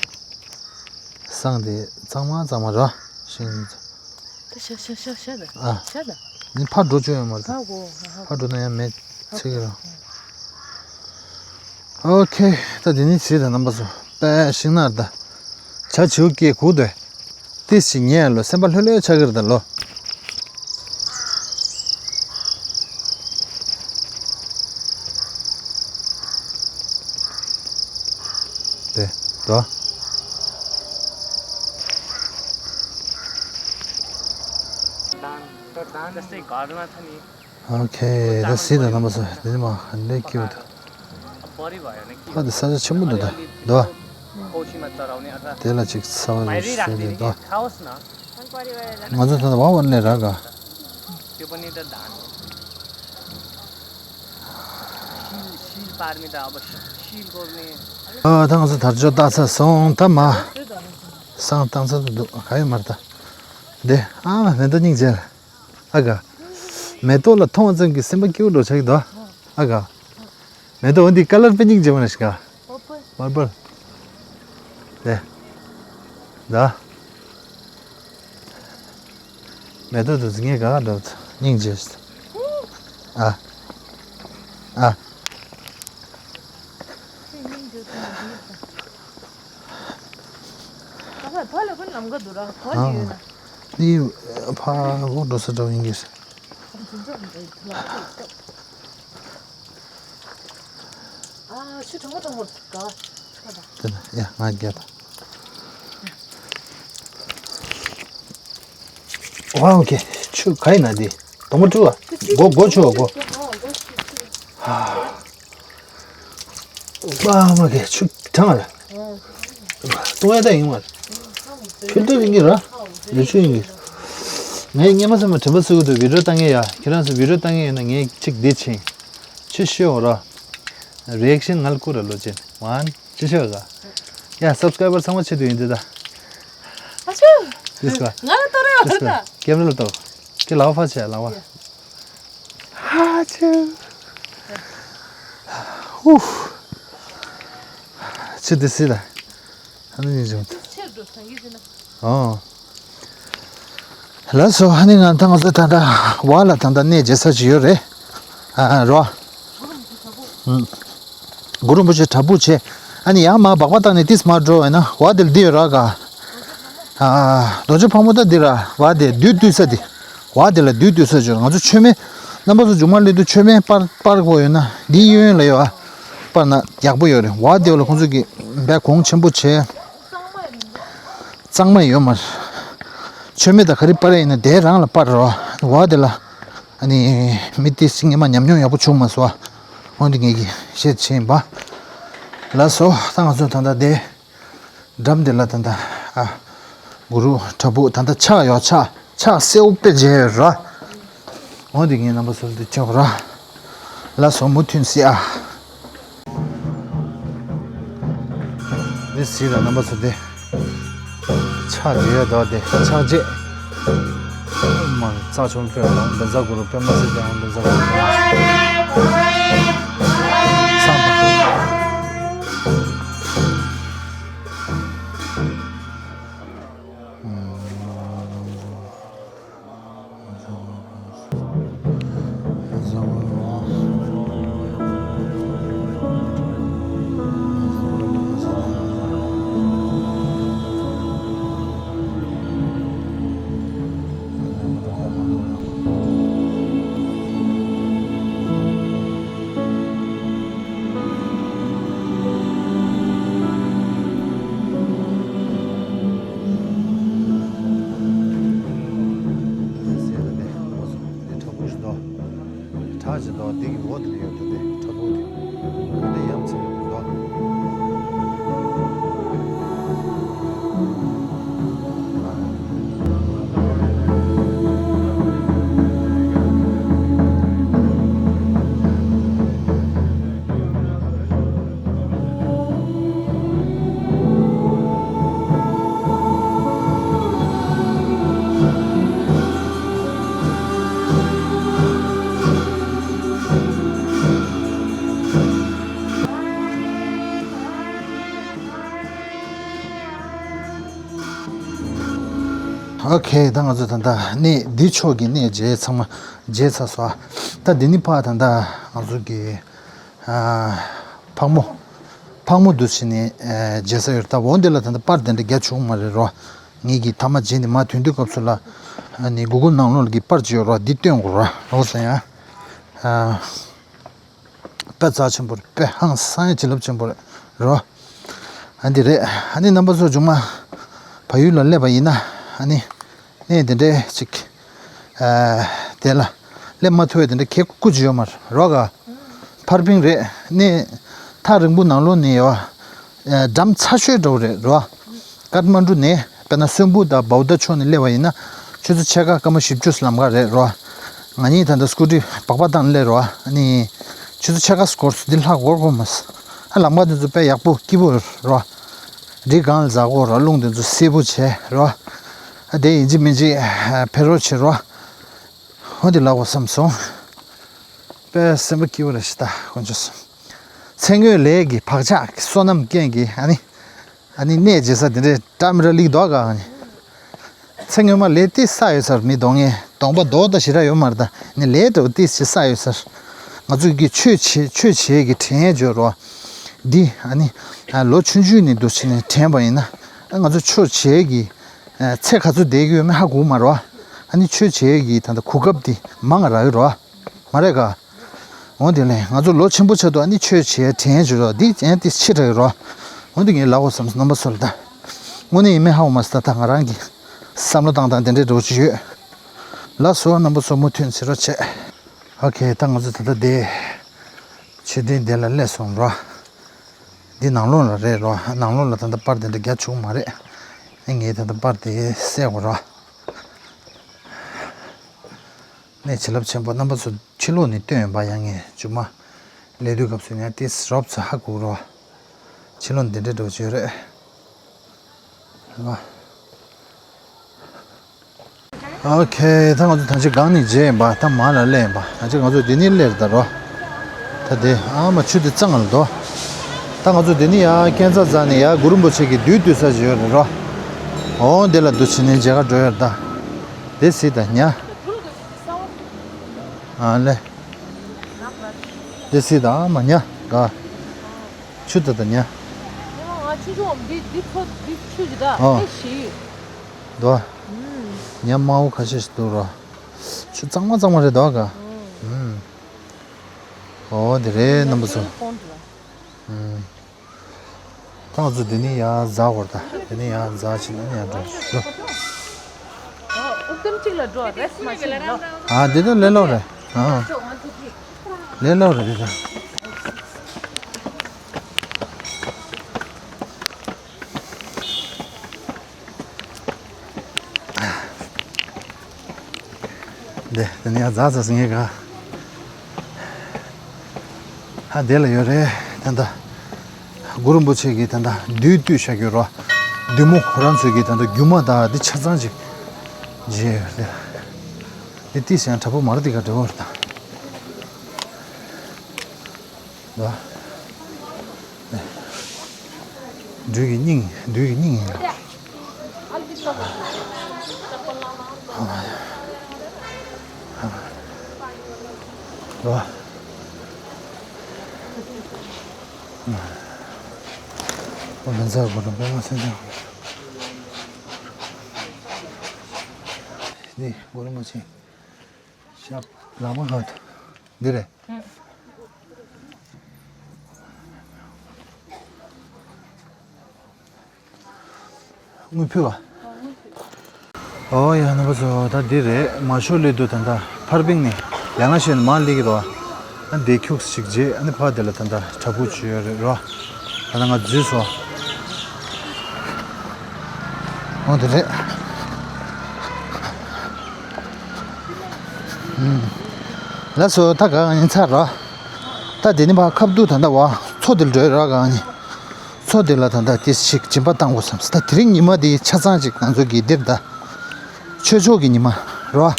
སང་དེ་གཙང་མ་གཙང་མ་རོ། ཤིང་། ད་ཤ་ཤ་ཤ་ཤ་ད། ཨ། ཤ་ད། ནི་ཕར་འགྲོ་ཆོག་ཡོད་མ་རེད་ད། ཕར་གོ། ཕར་འགྲོ་ན་ཡང་མེད་ཚིག་རོ། ཨོ་ཁེ། ད་དེ་ནི་བྱེད་ད་རྣམ་པ་ཚོ། དཔེ་ཤིང་ནགས་ད། བྱ་བྱིའུ་སྐད་གུག་དོད། ཏིས་ཅིག་ཉལ་ལོ། སེམས་པ་ལྷོད་ལྷོད་ཆགས་ཀྱི་རེད་ད་ལོ། དེ་དོ། ཨོ་ཁེ། ད་སི་ད་རྣམ་པ་ཚོ། དེ་ནི་མ་ཧན་ལེ་ཀྱུ་ད། ཕ་དེ་ས་ཆ་ཆེན་པོ་འདུག་ད་དོ། དེ་ལ་ཅིག་ཚ་བ་རེ་ཞིག་དེ་དོ། ང་ཚོ་ད་ད་བ་བ་ནས་ར་ག་ཨ་ད་ང་ཚོ་དར་ལྕོག་བཏགས་ཚར་སོང་། ད་མ་སང་བཏང་ཚར་དུ་འདུག་ག་ཡོད་མ་རེད་ད། དེ་ཨ་མ་མེ་ཏོག་སྙིང་རྗེ། ཨ་ག་མེ་ཏོག་ལ་མཐོང་བ་ཙམ་གྱིས་སེམས་པ་སྐྱིད་པོ་འགྲོ་ཆགས་ཀྱི་འདུག་ཨ་ག་མེ་ཏོག་འོ་འདི་ཀ་ལར་དཔེ་སྙིང་རྗེ་མ་རེད་ཤག་པར་པལ། དེ། ད། མེ་ཏོག་དེ་ཚོ་ངས་ག་ག་འགྲོ་སྙིང་རྗེ་ཤག་ཨ། ཨ། ཨ། འདི་ཕ་འོ་འགྲོ་ས་འདྲ་བོ་ཡིན་གྱི། ཨ། ཆུ་གྲང་མོ་གྲང་མོ་ག་དེ་ན་ཡ་ང་རྒྱལ་དང་། ཝའོ་ཁེ། ཆུ་ག་ཡིན་ན་འདི་དོང་པོ་བཀྲུ་བ། སྒོ་སྒོ་ཆུ་བ་སྒོ། ཝའོ་མ་ཁེ་ཆུ་གྲང་ལ། ཏོ་ཡ་ད་ཡིན་བ། ཕིལ་ཏར་ཡིན་གྱི་ར། ཡོད་ཆུ་ཡིན་གྱི། ངས་སྔས་མ་སེམས་མ་དྲན་པ་སུ་གི་འདུག་བི་ཌིའོ་བཏང་ངེས་ཡ། ཁྱེད་རང་ཚོ་བི་ཌིའོ་བཏང་ངེས་ཡོད་ན་ངས་གཅིག་འདི་ཕྱིན། ཆུ་ཤོད་འོ་ར། རི་ཨེག་ཤན་ང་ལ་བསྐུར་ར་ལོ་ཅན། ཝན། ཅི་ཤོད་ག་ཡ་སབ་སི་ཀ་རའི་བར་ཚང་མ་ཆེད་དུ་ཡིན་དེ་ད། ཨ་ཆུ། ཏིས་ཀ་ང་ལ་ཏོ་རེ་ཏིས་ཀ་ད། ཀེམ་ར་ལ་ཏོ། ཀེ་ལའོ་ཕ་ཆེ་ལའོ་ཕ། ཨ་ཆུ། ཧུ། ཆུ་དེ་སི་ད། ཨ་ནི་ཉིན་བྱུང་། ཆེར་འགྲོ་སང་གི་ཟིན་ན། ཨོ། ལགས་སོ། ཨ་ནི་ང་ད་ང་ཚོ་ད་ལྟ་བ་ལ་ད་ལྟ་གནས་མཇལ་ས་ཅིག་ཡོད་རེད། ཨ་ཨ་རོ། ཨུམ། གུ་རུ་རིན་པོ་ཆེ་བྲག་ཕུག་བྱས། ཨ་ནི་ཡང་མར་སྦག་སྦག་བཏང་ནས་ཏིས་མར་འགྲོ་བས་ན་བ་དེ་ལ་འདི་ཡོད་ར་ག་ཨ་རྡོ་རྗེ་ཕག་མོ་ད་འདི་ར་བ་དེ་བདུད་བཏུལ་ས་དེ། བ་དེ་ལ་བདུད་བཏུལ་ས་ཅིག་ང་ཚོ་མཆོད་མེ་རྣམ་པ་ཚོ་མཇུག་མ་སླེབས་དུས་མཆོད་མེ་སྤར་སྤར་དགོས་ཡོད་ན་འདི་གཡོན་གཡོན་ལ་ཡོད་ཨ། སྤར་ན་ཡག་པོ་ཡོད་རེད། བ་དེ་ལ་ཁོང་ཚོ་གི་བས་གོང་ཆེན་པོ་བྱས། གཙང་མ་ཡོད་མ་རེད། མཆོད་མེ་དང་ག་རེ་སྤར་ཡིན་ན་དེ་རང་ལ་སྤར་རོགས། བ་དེ་ལ་ཨ་ནི་མི་དེ་སྙེ་མ་ཉམས་མྱོང་ཡག་པོ་བྱུང་མ་སོང་བ། འོན་ཏེ་ངེད་ཀྱིས་བཤད་ཆེན་པ། ལགས་སོ། ད་ང་ཚོ་ད་ལྟ་དེ་འགྲམ་དེ་ལ་ད་ལྟ་ཨ་གུ་རུ་བྲག་ཕུག་ད་ལྟ་ཆག་ཡོད། ཆག་ཆག་སེའུ་དཔེ་མཇལ་ཡོད་ར། འོན་ཏེ་ངས་རྣམ་པ་ཚོར་འདི་བཅར་ར། ལགས་སོ། མུ་མཐུད་སྲིད་ཨ། འདི་སྲིད་ལ་རྣམ་པ་ཚོ་འདི་ཆག་རྒྱས་ཡོད་དོ། འདི་ཆག་རྗེས་མར་རྩ་ཆུང་སྤེལ་དང་བཛྲ་གུ་རུ་པདྨ་སིདྡྷི་ཧང་བཛྲ་གུ་རུ་པདྨ་སིདྡྷི་ཧང་། བྲག་ཅིག་འདུག་འདི་གི་འོག་དེ་ལ་ཡོད་འདུག་དེ་བྲག་ཕུག་དེ། འདི་ཡ་མཚན་ཡོད་འདུག་ཨོ་ཁེ། ད་ང་ཚོ་ད་ལྟ་གནས་འདི་ཕྱོགས་ཀྱི་གནས་མཇལ་ཚང་མ་མཇལ་ཚར་སོང་། ད་འདི་ནི་ཕར་ད་ལྟ་ང་ཚོ་གི་ཨ་ཕག་མོ་ཕག་མོ་འདུ་བྱེད་ནས་ཨ་མཇལ་ས་ཡོད་རེད། ད་འོ་འདི་ལ་ད་ལྟ་པར་དེ་འདྲ་རྒྱག་བྱུང་མ་རེད་རོ། ངེད་ཀྱིས་མཐའ་མ་མཇལ་ནས་མར་ཐོན་དུས་སྐབས་སུ་ལ་ཨ་ནི་གུ་གུལ་ནང་ལོགས་ལ་གི་པར་ཅིག་ཡོད་རོ། འདི་སྟོན་དགོས་རོ། ལོགས་ཟེར་ཡ། ཨ་དཔེ་རྩ་ཆེན་པོ་རེད། དཔེ་ཧང་སང་ཡ་བྱིན་རླབས་ཆེན་པོ་རེད་རོ། ཨ་འདི་རེད། ཨ་ནི་རྣམ་པ་ཚོ་མཇུག་མ་བལ་ཡུལ་ལ་སླེབས་པ་ཡིན་ན་ཨ་ནི་གནས་འདི་འདྲའི་ཅིག་ཨ་དེ་ལ་སླེབས་མ་ཐུབ་པའི་དེ་འདྲ་གེ་ཀུ་ཅི་ཡོད་མ་རེད་རོ་ག་ཕར་ཕིང་རེད། གནས་ཐག་རིང་པོ་ནང་ལོགས་ནས་ཡོད། འགྲམ་ཚ་ཤོས་འདྲ་བོ་རེད་རོ། ཀཏ་མན་ཌུ་ནས་དཔེར་ན་སོན་ཕུ་དང་བའུ་ཏཱ་ཕྱོགས་ནས་སླེབས་པ་ཡིན་ན་ཆུ་ཚོད་ཕྱེད་ཀ་སྐར་མ་བཞི་བཅུ་ལམ་ཁ་རེད་རོ། ང་གཉིས་ད་ལྟ་སྐུ་ཊི་སྦག་སྦག་བཏང་སླེབས་རོ། ཨ་ནི་ཆུ་ཚོད་ཕྱེད་ཀ་འགོར་སོང་། འདི་ལྷག་འགོར་གོ་མ་སོང་། ཨ་ལམ་ཁ་དེ་ཚོ་དཔེ་ཡག་པོ་སྐྱིད་པོ་རོ། རི་སྒང་ལ་འཛེག་གོ་རོ། རླུང་དེ་ཚོ་བསིལ་པོ་བྱས་རོ། ཨ་དེ་ཡིན་གཅིག་མིན་གཅིག་ཕེབས་རོགས་བྱེད་རོ། འོ་དེ་ལབ་དགོས་བསམ་སོང་། དཔེ་སེམས་པ་སྐྱིད་པོ་རེད་ཤག་ད་དཀོན་མཆོག་གསུམ། ཚེ་སྔོན་ལས་ཀྱི་བག་ཆགས་ཀྱི་བསོད་ནམས་རྐྱེན་གྱིས་ཨ་ནི། ཨ་ནི་གནས་མཇལ་ས་དེ་འདྲའི་བཀྲ་མི་ར་ལིག་འདུག་ག་ཨ་ནི། ཚེ་སྔོན་མ་ལས་ཏིས་བསགས་ཡོད་ས་རེད། མི་གདོང་ངན་གདོང་པ་རྡོག་ད་ཞེ་དྲག་ཡོད་མ་རེད། ད་ནི་ལས་འདྲ་བོ་ཏིས་ཞིག་བསགས་ཡོད་ས་རེད། ང་ཚོ་གི་ཆོས་བྱེད་ཆོས་བྱེད་ཀྱི་དྲན་ཡས་འབྱོར་རོ། འདི་ཨ་ནི་ལོ་ཆུང་ཆུང་ནས་འདུག་བྱས་ནས་དྲན་པ་ཡིན་ན་ང་ཚོ་ཆོས་བྱེད་ཀྱི་ཚེ་ག་ཚོད་བསྡད་ཀྱི་ཡོད་མེད་ཧ་གོ་མ་རེད་བ། ཨ་ནི་ཆོས་བྱེད་ཀྱི་ད་ལྟ་གོ་སྐབས་འདི་མང་རག་གི་རེད་བ། མ་རེད་ག་འོ་དེ་ལས་ང་ཚོ་ལོ་ཆེན་པོ་ཆགས་དུས་ཨ་ནི་ཆོས་བྱེད་དྲན་བྱེད་རོགས་འདི་ཅན་ཏི་ཕྱི་དྲགས་རོགས། འོ་དེ་ངས་ལབ་དགོས་བསམ་སོང་། རྣམ་པ་ཚོ་ལ་ད་དངོས་གནས་ཡིན་མིན་ཧ་གོ་མ་སོང་། ད་ད་ང་རང་གི་བསམ་བློ་བཏང་སྟངས་དེ་འདྲའི་འགྲོ་གི་ཡོད། ལགས་སོ། རྣམ་པ་ཚོ་མུ་མཐུད་བྱེད་རོགས་བྱེད། ཨོ་ཁེ། ད་ང་ཚོ་ད་ལྟ་དེ་མཆོད་རྟེན་དེ་ལ་སླེབས་སོང་རོགས། འདི་ནང་ལོགས་ལ་རེད་རོགས། ནང་ལོགས་ལ་ད་ལྟ་པར་དེ་འདྲ་རྒྱག་བྱུང་མ་རེད། ཨ་ངས་ད་ལྟ་པར་དེ་བསད་དགོས་རོགས། གནས་བྱིན་རླབས་ཆེན་པོ། རྣམ་པ་ཚོ་ཕྱི་ལོགས་ནས་སྟོན་ཡོང་པ། ཡང་ངས་མཇུག་མ་སླེབས་དུས་སྐབས་སུ་ཡང་ཏིས་རོབ་ཙམ་ཧ་གོ་རོགས། ཕྱི་ལོགས་འདི་འདྲའི་འགྲོ་བྱོས་རེད། ཨོ་ཁེ། ད་ང་ཚོ་ད་ཅི་སྒང་ནས་མཇལ་ཡིན་པ། ད་མར་ལ་སླེབས་ཡིན་པ། ད་ཅི་ང་ཚོ་འདི་ནས་སླེབས་ད་རོ། ད་དེ་ཨ་མ་ཆུ་དེ་གཙང་ལ་འདུག་ད་ང་ཚོ་འདི་ནས་ཡར་ཀན་ཚ་ཛ་ནས་ཡར་གུ་རུ་རིན་པོ་ཆེ་གི་བདུད་འདུལ་ས་ཅིག་ཡོད་རེད་རོ། འོ་འདི་ལ་འདུག་བྱས་ནས་མཇལ་ཁ་འགྲོ་ཡོད་རེད་ད། དེ་སྲིད་ད་ཉ། ཨ་ལེ། དེ་སྲིད་ད་ཨ་མ་ཉ་ག་ཆུ་ད་ད་ཉ། ཉི་མ་ང་ཆུང་ཆུང་འདི་འདི་ཚོ་འདི་ཆུ་ཞིག་ད་ཨོ། ཨེ་ཤི། དོ། ཉ་དམར་པོ་ཁ་ཤས་ཤིག་འདུག་རོ། ཆུ་གཙང་མ་གཙང་མ་རེད་དོ་ག་ཨོ་དེ་རེད་རྣམ་པ་ཚོ། ད་ང་ཚོ་འདི་ནས་ཡར་འཛེག་དགོས་རེད་ད། འདི་ནས་ཡར་འཛེག་བྱས་ནས་ཡར་འགྲོ་འགྲོ། དབུགས་ལྡན་གཅིག་ལ་འགྲོ་རེས་མ་བྱེད་ལ། ཨ་འདི་ད་ལས་སླ་རེད། ཨ་ལས་སླ་རེད་འདི་ད། འདི་དེ་ནས་ཡར་འཛེགས་འཛེགས་ངས་ག་ཧ་དེ་ལ་ཡོད་རེད། ད་ལྟ་གུ་རུ་རིན་པོ་ཆེ་གིས་ད་ལྟ་བདུད་བཏུལ་བྱ་རྒྱུ་རོ། བདུད་མོ་ཁོ་རང་ཚོས་ཀྱིས་ད་ལྟ་རྒྱུ་མ་དང་འདི་ཆ་ཚང་ཅིག་བརྗེས་ཡོད་རེད། འདི་ཏིས་ཡང་དྲག་པོ་མ་རེད། འདི་ག་འདྲ་བོ་རེད་ད། ལ། བདུད་ཀྱི་སྙིང་། བདུད་ཀྱི་སྙིང་ཡིན་ལ། ལ། ཨོ་ལན་ཚ་གོ་རམ་པའི་མ་སེང་ལྡེང་། འདི་གོ་རམ་མ་ཆེ། ཞབས་ལག་པ་ཧ་ཐུ་འདི་རེད། དངུལ་ཕུལ་བ། ཨོ་ཡ་རྣམ་པ་ཚོ། ད་འདི་རེད། མ་ཤོར་སླེབས་དུས་ད་ལྟ་ཕར་བིང་ནས་ཡང་ན་ཤེས་ནས་མར་སླེབས་ཀྱི་རེད་བ། ཨ་འདི་ཁྱུག་ཞིག་རྗེས་ཨ་ནི་ཕར་དེ་ལ་ད་ལྟ་བྲག་ཕུག་ཅིག་ཡོད་རེད་རོ། ད་ལྟ་ང་འཛུལ་སོང་། ཨོ་དེ་རེད། ལགས་སོ། ད་ག་ཡིན་ཚར་རོ། ད་དེ་ནི་ཕར་ཁ་བསྡུ་ད་ལྟ་བ་མཚོ་དེ་ལ་འགྲོ་ཡ་ར་ག་ནི། མཚོ་དེ་ལ་ད་ལྟ་དེ་ཞིག་སྦྱིན་པ་བཏང་དགོས་བསམ། ད་དེ་རིང་ཉི་མ་དེ་ཆ་ཚང་ཅིག་ང་ཚོ་གི་འདིར་ད་ཆོས་ཕྱོགས་ཀྱི་ཉི་མ་རོ།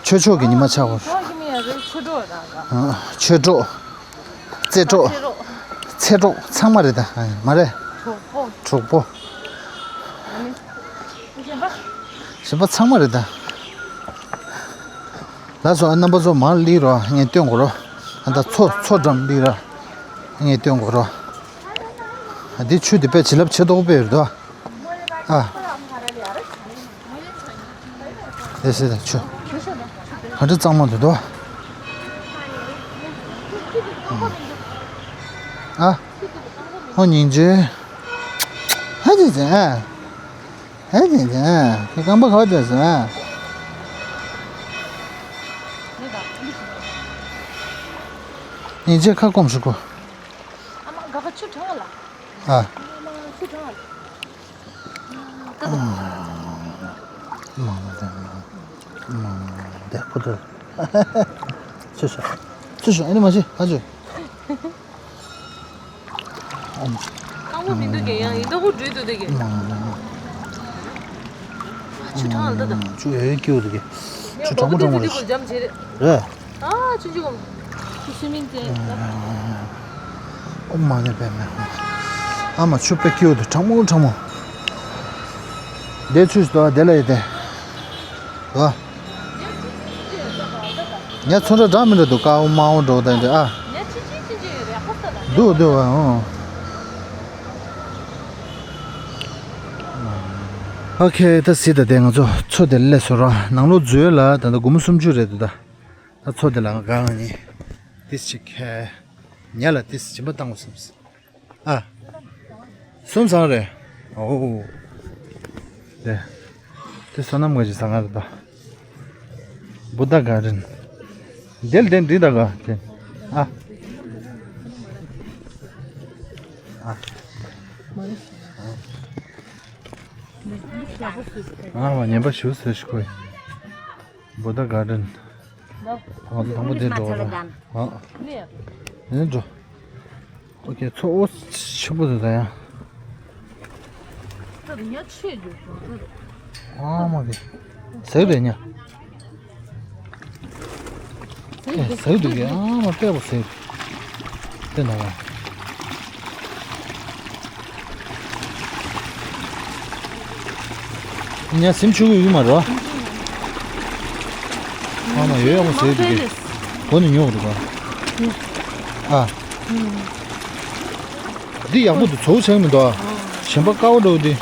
ཆོས་ཕྱོགས་ཀྱི་ཉི་མ་ཆགས་པ་རེད། ཆོས་གྲོགས། རྩེ་གྲོགས། རྩེ་གྲོགས་ཚང་མ་རེད་ད། མ་རེད། གྲོགས་པོ། གྲོགས་པོ། གཞན་པ་ཚང་མ་རེད་ད། ལགས་སོ། ཨ་རྣམ་པ་ཚོ་མར་སླེབས་རོགས། ངས་སྟོན་དགོས་རོ། ཨ་ད་མཚོ་མཚོ་འགྲམ་སླེབས་ར། ངས་སྟོན་དགོས་རོ། ཨ་འདི་ཆུ་འདི་དཔེ་བྱིན་རླབས་ཆེ་ཏོག་དཔེ་ཡོད་དོ། ཨ། དེ་སེ་ད་ཆུ། ག་འདྲ་གཙང་མ་འདུག་དོ། ཨ། ཧོ་སྙིང་རྗེ། ཧ་ཅི་ཅི་ཨ། ཧེ་ཅན་ཅན། ཁྱེད་རྐང་པ་ག་བ་བྱས་སོང་ཨ། སྙིང་རྗེ་ཁ་སྐོམ་ཞིག་གོ། ཨ་མ་ག་ག་ཆུ་གྲང་བ་ལ། ཨ། ཨ་མ་ཆུ་གྲང་བ་ལ། ཀ་ཀ་མ་མ་དེ་མ་མ་དེ་ཁོ་ཐོས། ཚུད་ཤོག་ཚུད་ཤོག་ཨ་ནི་མ་བྱེད་ཨ་ཅོ། རྐང་པ་མི་འདུག་གས། ཡང་ཡིན་ད་ཁོ་འགྲོས་འདུག་དེ་གས། ཆུ་གྲང་ལ་ད་ད། ཆུ་ཡོད་སྐྱིད་འདུག་གས། ཆུ་གྲང་མོ་གྲང་མོ་རེད། རེད། ཨ་ཆུ་ཆུ་གོམ། ཆུ་སུ་མིན་ཏེ། ཨོ་མ་ནེ་པེ་མེ། ཨ་མ་ཆུ་དཔེ་སྐྱིད་འདུག་གྲང་མོ་གྲང་མོ། དེ་ཆུ་ཞིག་འདུག་དེ་ལ་ཡོད་དེ། ཨ། ངས་ཚོན་ཁྲ་འདྲ་མི་འདྲ་འདུག་དཀར་པོ་དམར་པོ་འདྲ་པོ་དང་འདྲ་ཨ། ངས་ཆི་ཆི་ཆི་ཆི་ཡོད་རེད་ཧ་ས་ལ། འདུག་འདུག་ཨ། ཨོ། ཨོ་ཁེ། ད་སི་ད་དེ་ང་ཚོ་མཚོ་དེར་སླེབས་སོང་ར། ནང་ལོགས་འཛུལ་ལ་ད་ལྟ་སྒོར་མོ་སུམ་ཅུ་རེད་འདུག་ད། ད་མཚོ་དེ་ལ་ང་གང་ནི་ཏིས་ཅིག་ཉ་ལ་ཏིས་སྦྱིན་པ་བཏང་དགོས་བསམ། ཨ། གསུམ་ཚང་རེད། ཨོ། དེ། དེ་བསོད་ནམས་དགའ་ཞིག་ཟ་ང་རེད་ད། བུདྡྷ་གཱར་ཌེན། དེ་ལ་དེ་འདི་ད་ག་དེ། ཨ། ཨ། ཨ་མ་ཉན་པ་ཞུ་ཟེར་ཞིག་གོ། བུདྡྷ་གཱར་ཌེན། ང་ཚོ་དང་པོ་དེ་འགྲོ་བ་རེད། ཨ། ནས་འགྲོ། ཨོ་ཁེ། མཚོ་ཨོ་ཆེན་པོ་འདུག་ད་ཡང་། ད་ཉ་ཆེ་འགྲོ་སོང་། ཨ་མ་གི། ཟེར་རེད་ཉ། ཨེ་ཟེར་འདུག་གི། ཨ་མ་དཔེ་པོ་ཟེར། དེ་ན་བ། ཉ་སེམས་ཆུང་ངུ་ཡོད་མ་རེད་བ། ཨ་མ་ཡོད་ཡག་པོ་ཟེར་འདུག་གི། གོ་ནས་ཉོ་རེད་བ། ཨ། འདི་ཡག་པོ་འདུག་བཙོག་ཆགས་མི་འདུག་ཨ། གཞན་པ་དཀར་པོ་འདྲ་པོ་འདི།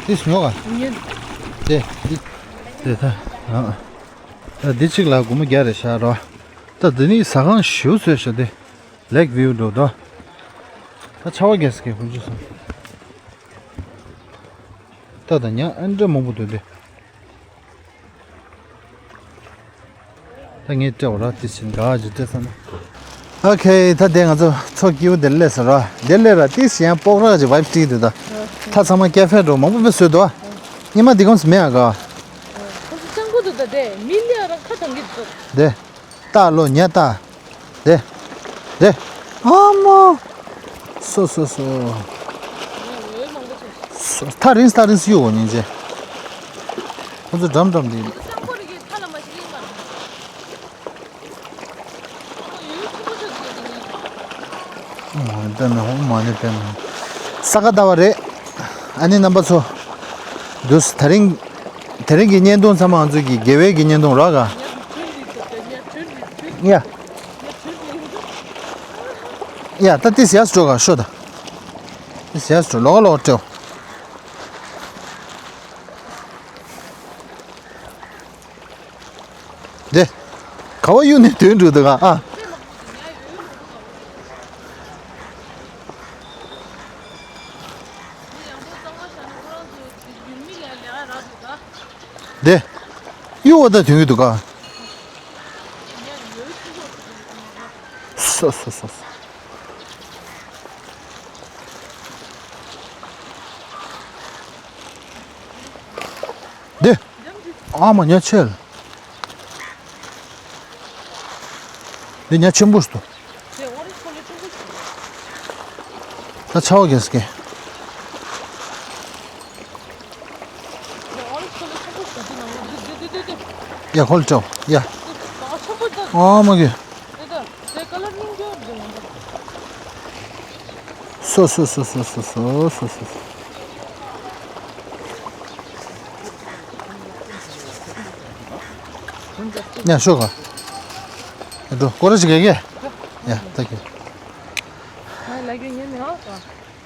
དེ་ཉོ་ག་དེ་དེ་དེ་ད། ད་འདི་གཅིག་ལ་སྒོར་མོ་བརྒྱ་རེ་བཞག་རོགས། ད་འདི་ནི་ཟ་ཁང་ཞེ་པོ་བཟོས་ཤག་འདི། ལེག་བིའུ་འགྲོ་དོ། ད་ཆར་པ་རྒྱག་ས་གི་ཁོང་ཚོ་སོང་། ད་ད་ཉ་ཨ་འདྲ་མང་པོ་འདུག་འདི། ད་ངས་སྤྲད་པ་ར་དེ་བཞིན་ག་ཅིག་སྤྲད་ས་ན། ཨོ་ཁེ། ད་དེ་ང་ཚོ་མཚོ་སྐྱིད་པོ་དེར་སླེབས་ས་ར། དེར་སླེབས་ར་དེ་བཞིན་ཡང་སྤོག་ར་ཅིག་བའིབ་སྤྲད་འདུག་ད། ད་ཚང་མ་ཀེ་ཧྥེ་འགྲོ་མང་པོ་དཔེ་བཟོས་འདུག་ཨ། སྔོན་མ་འདི་གོམས་སུ་མེད་ཨ་ག། ཁོ་ཚོ་སྤྱང་པོ་འདུག་ད་དེ་མི་ལ་རང་ཁ་གཏོང་གི་འདུག་དེ། ལྟ་ལོ་ཉ་ལྟ། དེ། དེ། ཨ་མ། སོ་སོ་སོ། སོ། ཐག་རིང་ཐག་རིང་གཡུག་གོ་སྙིང་རྗེ། ཁོ་ཚོ་འགྲམ་འགྲམ་དེ། ཨོ་ད་ནི་ཧོ་མ་ནི་པེ་མ། ས་ག་ཟླ་བ་རེད། ཨ་ནི་རྣམ་པ་ཚོ། འདུག་ད་རིང་། དེ་རིང་གི་བརྙན་ཐུང་ཚང་མ་ང་ཚོ་གི་དགེ་བའི་གི་བརྙན་ཐུང་རོགས་ག། ཡ། ཡ་ད་ཏི་སི་ཡ་སི་འགྲོ་ག་ཤོ་ད། ཏི་སི་ཡ་སི་འགྲོ་ལོག་ལོག་སྤྲོ། དེ། ག་བ་གཡུག་ནས་དོན་འགྲུབ་འདུག་ག་ཨ། དེ། གཡུག་བ་ད་དོན་གྱི་འདུག་ག་སོ་སོ་སོ་སོ། འདི། ཨ་མ་ཉ་ཆེ་ལ། འདི་ཉ་ཆེན་པོ་ཞིག་འདུག་ད་ཆར་པ་རྒྱག་ས་གི། ཡ་ཁོལ་ཅོ་ཡ། ཨ་མ་གི། སོ་སོ་སོ། ཡ་ཤོག་ག་ཡ་འགྲོ་སྐོར་ར་ཞིག་ག་གི། ཡ་ད་གི།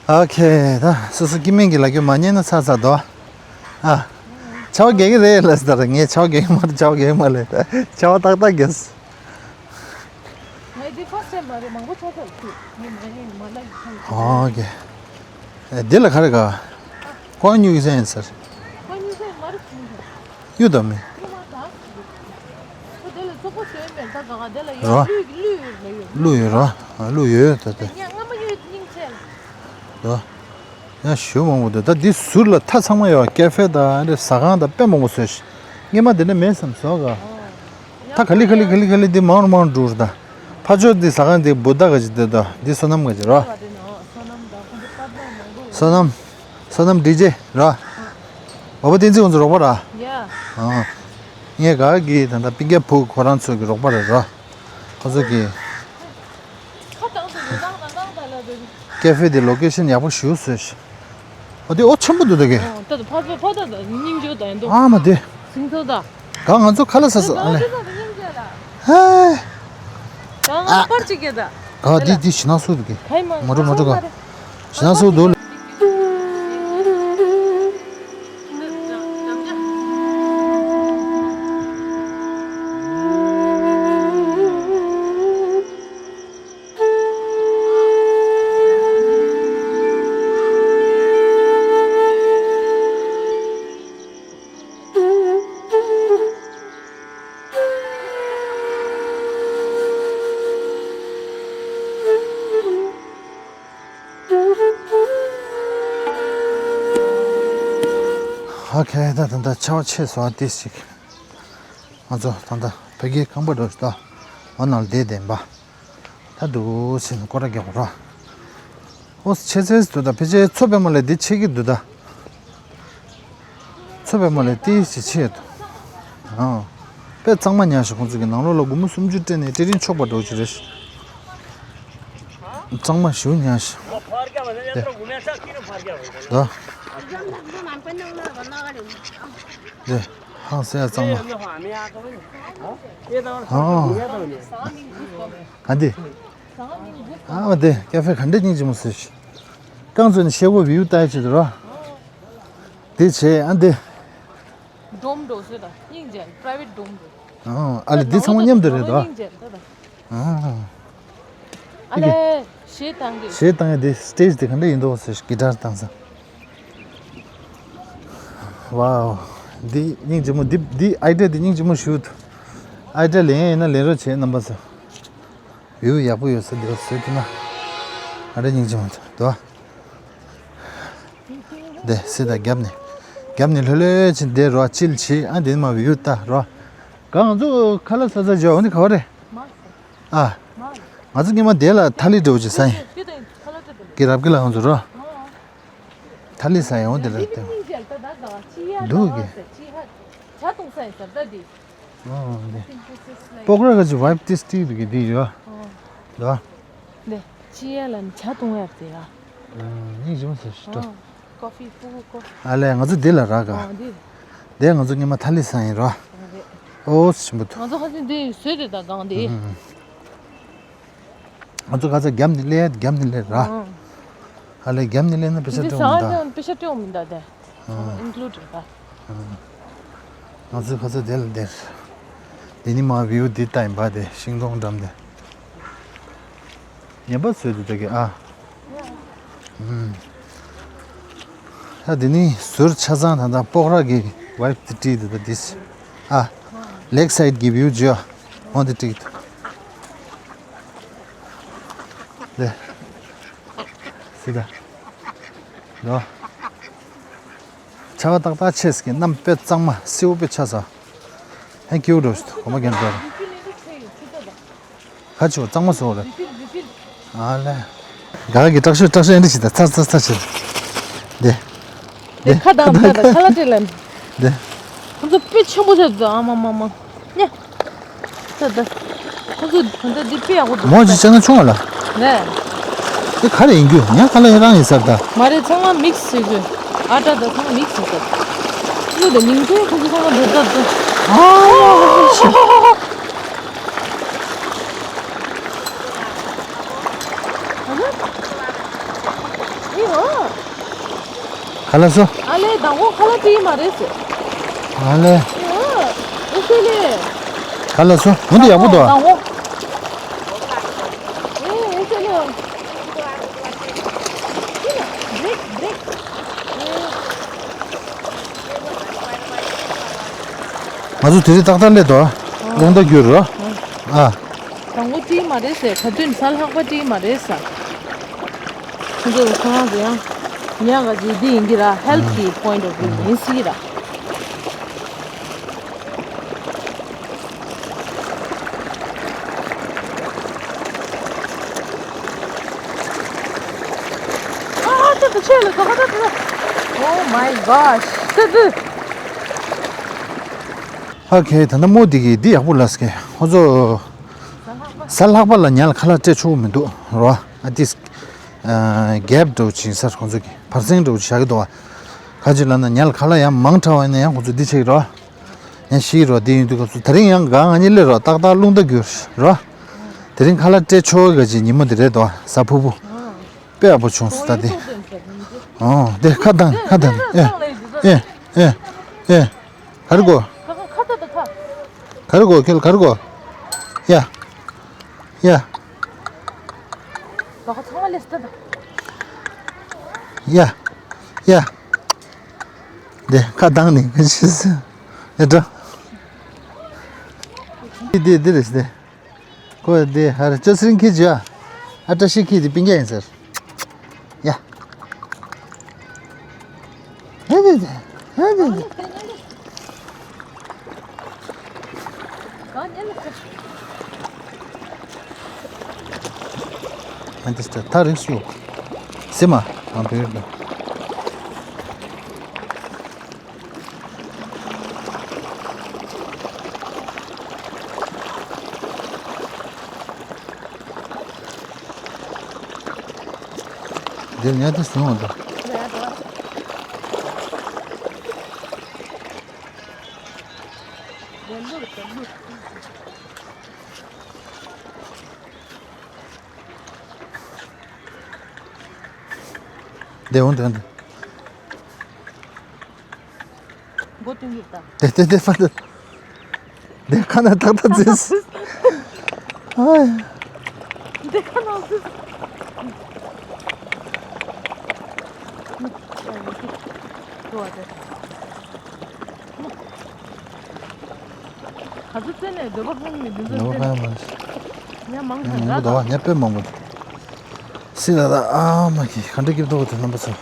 ཨོ་ཁེ། ད་སོ་སོ་སྐྱེ་དམན་གྱི་ལ་རྒྱུ་མ་ཉན་ན་ཚར་ཚར་དོ། ཨ། ཆར་པ་རྒྱག་གི་རེད་ལ་ཟེར། ངས་ཆར་པ་རྒྱག་གི་མ་རེད། ཆར་པ་རྒྱག་གི་མ་རེད། ཆར་པ་ཏག་ཏག་རྒྱག་ངས་འདི་ཕར་ཚད་མ་རེད། མང་པོ་ཆགས་ཚར་ཚུད། ངས་མ་ཡིན་མ་ལ་ཡིན་ཁང་། ཨོ་ཁེ། ཨེ་འདི་ལ་ག་རེ་ག་ཁོ་ཉུག་ཟེར་ཡིན་ཟེར། ཁོ་ཉུག་ཟེར་མ་རེད། ཁོ་ཉུག་ཟེར། གཡུ་དམ་མི། ཁོ་དེ་ལ་ཚོགས་པ་བཟོས་མེད་ད་ག་ག་དེ་ལ་ཡ་རོ། གླུ་གླུ་ཡོད་ལ་ཡོད། གླུ་ཡོད་རོ། གླུ་ཡོད་ད་དེ། ཡ་སྔ་མ་ཡོད་སྙིང་ཚད། རོ། ཡང་ཞུ་མང་པོ་འདུག་ད་འདི་ཟུར་ལ་མཐའ་ཚང་མ་ཡོད། ཀེ་ཧྥེ་དང་ཨ་འདྲ་ཟ་ཁང་དང་དཔེ་མང་པོ་བཟོས་ཤག་སྔོན་མ་འདི་འདྲ་མེད་བསམ་བཟོ་ག་ད་ག་ལེ་ག་ལེ་ག་ལེ་ག་ལེ་འདི་མང་རུ་མང་རུ་འགྲོ་རུ་ད། ཕ་ཆོས་འདི་ཟ་ཁང་འདི་བུ་ད་ག་ཅིག་འདི་ད་འདི་བསོད་ནམས་ག་ཅིག་རོ། བསོད་ནམས། བསོད་ནམས་ཌི་ཇེ་རོ། འོ་བ་བསྟན་འཛིན་ཁོང་ཚོ་རོགས་པ་ར། ཡ། ཨ། ངས་ག་གི་ད་ད་པིང་ཀའི་བུ་ཁོ་རང་ཚོ་གི་རོགས་པ་རེད་རོ། ཁོ་ཚོ་གི། ཁ་བཏང་དུ་ཡོད་ནང་ལ་ནང་ལ་ལ་རེད། ཀེ་ཧྥེ་དེ་ལོ་ཀེ་ཤན་ཡག་པོ་ཞེ་པོ་བཟོས་ཤག་འོ་དེ་འོ་ཆེན་པོ་འདུག་ད་གི། ཨོ་ད་ད་ཕ་ཕ་ཕ་ད་ད་སྙིང་རྗེ་ད་ཡིན་འདུག་ཨ་མ་དེ། ཟིང་ཐོ་ད། ག་ང་ཚོ་ཁ་ལག་ཟ་ས་ཨ་ལེ། ད་ད་སྙིང་རྗེ་ལ། ཧེ། ག་ང་པར་ཅིག་གེ་ད། ག་འདི་འདི་ཞི་ན་སུ་འདུག་གི། ཧེ་མ་མ་འགྲོ་མ་འགྲོ་ག་ཞི་ན་སུ་འདུག་ལེ། ཨོ་ཁེ། ད་ད་ད་ཆར་པ་ཆད་སོང་། ཨ་ཏི་ཞིག་ང་ཚོ་ད་ལྟ་བོད་ཀྱི་ཁང་པ་འགྲོ་ཞིག་ད་འོ་ནང་ལ་བསྡད་བསྡད་པ། ད་འདུག་ཟེར་ནས་སྐོར་ར་རྒྱག་པ་ར། ཨོ་ཆེ་ཆེ་འདུག་ད་ཕལ་ཆེར་མཚོ་པདྨ་ལས་འདི་ཆེ་གི་འདུག་ད། མཚོ་པདྨ་ལས་ཏི་ཞིག་ཆེ་འདུག་ཨ། དཔེ་གཙང་མ་ཉག་ཞིག་ཁོང་ཚོ་གི་ནང་ལོགས་ལ་སྒོར་མོ་སུམ་ཅུ་སྤྲད་ནས་སྤྲད་རིན་ཆོག་པ་འགྲོ་གི་རེད། གཙང་མ་ཞེ་པོ་ཉག་ཞིག་དེ། ད། དེ། ཧང་སེ་གཙང་མ། ཨ། ཨ་འདི། ཨ་མ་དེ་ཀ་ཧྥེ་ག་འདྲ་སྙིང་རྗེ་མོ་ཟེར་ཞིག་རྐང་བཙུགས་ནས་ཤེལ་སྒོ་བིའུ་ལྟ་ཡ་ཆེད་དུ་རོ། དེ་བྱས་ཨ་འདི། ཌོམ་འགྲོ་ཟེར་ད་སྙིང་རྗེ་པ་རའི་ཝེ་ཊི་ཌོམ་འགྲོ། ཨ་ལེ་འདི་ཚང་མ་མཉམ་དུ་རེད་དོ། ཨ་ལེ་གཞས་བཏང་གི། གཞས་བཏང་ཡ་འདི་སི་ཊེ་ཇི་འདི་ག་འདྲ་ཡིན་འདུག་ཟེར། གི་ཊར་བཏང་ས། ཝའོ། འདི་སྙིང་རྗེ་མོ། འདི་འདི་ཨའི་ཌི་ཡ་འདི་སྙིང་རྗེ་མོ་ཞུ། ཨའི་ཌི་ཡ་ལེན་ཡ་ཡིན་ན་ལེན་རོགས་བྱེད་རྣམ་པ་ཚོ། བིའུ་ཡག་པོ་ཡོད་ས་འདི་བ་བཟོས་ཐུབ་ན་ང་འདྲ་སྙིང་རྗེ་མོ་འདུག་དོ། འདི་སི་ད་རྒྱབ་ནས་རྒྱབ་ནས་ལྷོད་ལྷོད་ཕྱིན་བསྡད་རོགས། ཅིལ་བྱེད། ཨ་འདི་མ་བིའུ་ལྟ་རོགས། ག་ང་ཚོ་ཁ་ལག་ཟ་ས་འཇོག་འོ་ནི་ག་བ་རེད། ཨ་ང་ཚོ་སྔོན་མ་དེ་ལ་ཐ་ལི་འདྲ་བོ་ཅིག་ཟ་ཡིན། གི་རབ་གི་ལ་ང་ཚོ་རོགས། ཐ་ལི་ཟ་ཡིན་འོ་དེ་ལ་དེ་འདུག་གི། ཨོ་འདི། པོག་ར་ག་ཅི་ཝའི་པ་ཏིས་ཊི་རི་གི་འདི་ཡོད། ཨོ། འདི། འདི་ཅི་ཡ་ལ་ནི་ཇ་འཐུང་ཡ་དེ་ཡ། ཨ་ནི་ཇོན་སི་ཤི་ཏོ། ཨོ། ཀོ་ཕི་ཕུ་ཀོ། ཨ་ལེ་ང་ཚོ་འདི་ལ་རག་ག། ཨོ་འདི། འདི་ང་ཚོ་སྔོན་མ་ཐ་ལི་ཟ་ཡིན་རོ། ཨོ་རེད། ཨོ་ཆེན་པོ་འདུག་ང་ཚོ་ཧ་ཅང་འདི་བཟོས་དེ་ད་གང་དེ། ཨ། ང་ཚོ་ཁ་ཚ་རྒྱབ་ནས་སླེབས། རྒྱབ་ནས་སླེབས་ར། ཨང་། ཨ་ལེ་རྒྱབ་ནས་སླེབས་ན་པེ་ས་འདི་སྤྲད་འོང་མི་འདུག་ཟ་ཡང་པེ་ས་སྤྲད་འོང་མི་འདུག་དེ། ཨང་། ཨིན་ཀླུ་ཌི་རེད་པ། ཨང་། ང་ཚོ་ཁ་ཚ་དེ་ལ་བསྡད། དེ་ནི་མ་བིའུ་འདི་ལྟ་ཡིན་པ། དེ་ཤིང་སྡོང་འགྲམ་དེ། ངན་པ་བཟོས་འདུག་ད་གི་ཨ། ཨུམ། ད་དེ་ནི་ཟུར་ཆ་ཚང་ད་ལྟ་པོག་ར་གི་ཝའི་པ་ཏིས་ཊི་རི་དེ་ད་དིས། ཨ། ལེག་སའིཌ་གི་བིའུ་ཇོ། འོ་འདི་ཊི་རི་དེ། ལེ། སི་ད། ལོ། ཆར་པ་ཏག་ཏག་ཆེ་ཟིག་གི་གནམ་དཔེ་གཙང་མ་སེར་པོ་དཔེ་ཆགས་སོང་། ཧན་ཁྱེའུ་འགྲོ་ཞིག་གོ་མ་རྒན་འགྲོ་ར། ཁ་ཆུ་གཙང་མ་བཟོ་རེད། ཨ་ལེ། ག་གི་དྲག་ཤོས་དྲག་ཤོས་ཨེ་འདྲ་ཞིག་ད་ཚར་ཚར་ཚར་ཞིག་འདི། དེ་ཁ་དང་ཁ་དང་ཁ་ལ་སྤྲད་ལན། འདི། ཁོ་ཚོ་དཔེ་ཆེན་པོ་བྱས་འདུག་ཨ་མ་མ་མ། ཉེ། ད་ད། ཁོ་ཚོ་ད་ལྟ་འདི་དཔེ་ཡག་པོ་འདུག་མོ་ཅིག་བྱས་ན་ཆུང་བ་ལ། ནས། དེ་ག་རེ་ཡིན་རྒྱུ། ངས་ཁ་ལག་ཡིན་རང་ཡིན་ཟེར་ད། མ་རེད། ཚང་མ་མིག་སི་བྱེད་རྒྱུ། ཨ་ཏྲ་ད་ཚང་མ་མིག་སི་ཟེར། ལུ་དེ་མིང་ཚོ་ཁོ་ཚོ་ཚང་མ་འདོད་ད་འདུག་ཨ། ཨ་ལེ། ཨི་ཧོ། ཁ་ལག་བཟོ། ཨ་ལེ་དང་པོ་ཁ་ལག་སྤྲད་མ་རེད་ཟེར། ཨ་ལེ། ཨི་ཧོ། ཨེ་ཤེ་ལེ། ཁ་ལག་བཟོ། འོ་འདི་ཡག་པོ་འདུག་ཨ། དང་པོ། ཨེ་ཨེ་ཤེ་ལེ། བྷི་རེག་བྷི་རེག་ང་ཚོ་དེ་རིང་ཏག་ཏག་སླེབས་འདུག་ཨ། རླུང་རྟ་བརྒྱུད་རོ། ཨ། དང་པོ་སྤྲད་མ་རེད་ཟེར། ག་དུས་གཟའ་ལྷག་པ་སྤྲད་མ་རེད་ཟེར། ཁོང་ཚོ་ཁོ་རང་ཚོ་ཡང་ཉག་ག་ཅིག་འདི་ཡིན་གྱི་ར། ཧེལ་ཐི་པོ་ཡིན་ཊི་ཨོཕ་ཝིའུ་ཡིན་སྲིད་ར། ཨ་ཏི་ཏི་ཆེ་ལ་ད་ད་ད། Oh my gosh. ཏི་ཏི། ཨོ་ཁེ། ད་ནི་མོ་འདི་གི་འདི་ཡག་པོ་ལབ་ཀྱི། ཁོ་ཚོ་གཟའ་ལྷག་པ་ལ་ཉལ་ཁ་ལག་སྤྲད་ཆོག་མི་འདུག་རོ། ཨ་ཏིས། ཨ། གེབ་འདྲ་བོ་ཅིག་ཡིན་ས་རེད། ཁོང་ཚོ་གི་བར་གསེང་འདྲ་བོ་ཅིག་བཞག་གི་འདུག་བ། ག་ཅི་ལབ་ན་ཉལ་ཁ་ལག་ཡང་མང་དྲགས་པ་ཡིན་ན་ཡང་ཁོང་ཚོ་འདི་བྱེད་ཀྱི་རོ། ཡང་ཤི་རོ། འདི་ཡིན་དུས་སྐབས་སུ་དེ་རིང་ཡང་ག་ང་གཉིས་སླེབས་རོ། ཏག་ཏག་རླུང་རྟ་བརྒྱུད་རོ། དེ་རིང་ཁ་ལག་སྤྲད་ཆོག་གི་ག་ཅི་ཉིན་མོ་འདི་རེད་དོ། གཟའ་ཕུར་བུ། དཔེ་ཡག་པོ་བྱུང་སོང་ད་དེ། ཨོ་དེ་ཁ་གདངས། ཁ་གདངས། ཨེ་ཨེ་ཨེ་ཨེ། ག་རེ་གོ། ག་རེ་གོ། ཁྱོད་ག་རེ་གོ། ཡ། ཡ། ཡ། ཡ། དེ་ཁ་གདངས་ནས་ཁ་ཤི་ཟེར། ཡ་འདྲ། འདི་འདི་འདི་རེད་དེ། ཁོ་དེ་ཧར་ཅོ་སི་རིང་ཁྱེར་བྱོས་ཨ། ཨ་བཀྲ་ཤིས་ཁྱེད་དེ་སྤུན་ཀྱག་ཡིན་ཟེར། ཡ། ཧེ་དེ་དེ། ཧེ་དེ་དེ། ཨ་འདི་སྟ་ཐག་རིང་སུ། སེ་མ། ང་བོད་ལ། འདིར་ཉལ་ཏེ་སོང་བ་འདུག་འདི་འོང་འདི་འོང་འདི། མགོ་ཐོན་གྱི་ད། དེ་དེ་དེ་ཕ་དེ། འདི་ཁ་ན་ཏག་ཏག་འཛིན། ཨ། འདི་ཁ་ན་འཛིན། ག་ཚོད་བཙལ་ནས་འདོད་པ་ཁེངས་ནས་འདི་ཚོ་འདོད་པ་བཙལ་ཁེངས་མ་ཉ་མང་ཐལ་མང་པོ་འདུག་བ། ཉ་དཔེ་མང་པོ་འདུག་སི་ལ་ལ་ཨ་མ་གི་ག་འདྲ་སྐྱིད་པོ་འདུག་དེ་རྣམ་པ་ཚོ།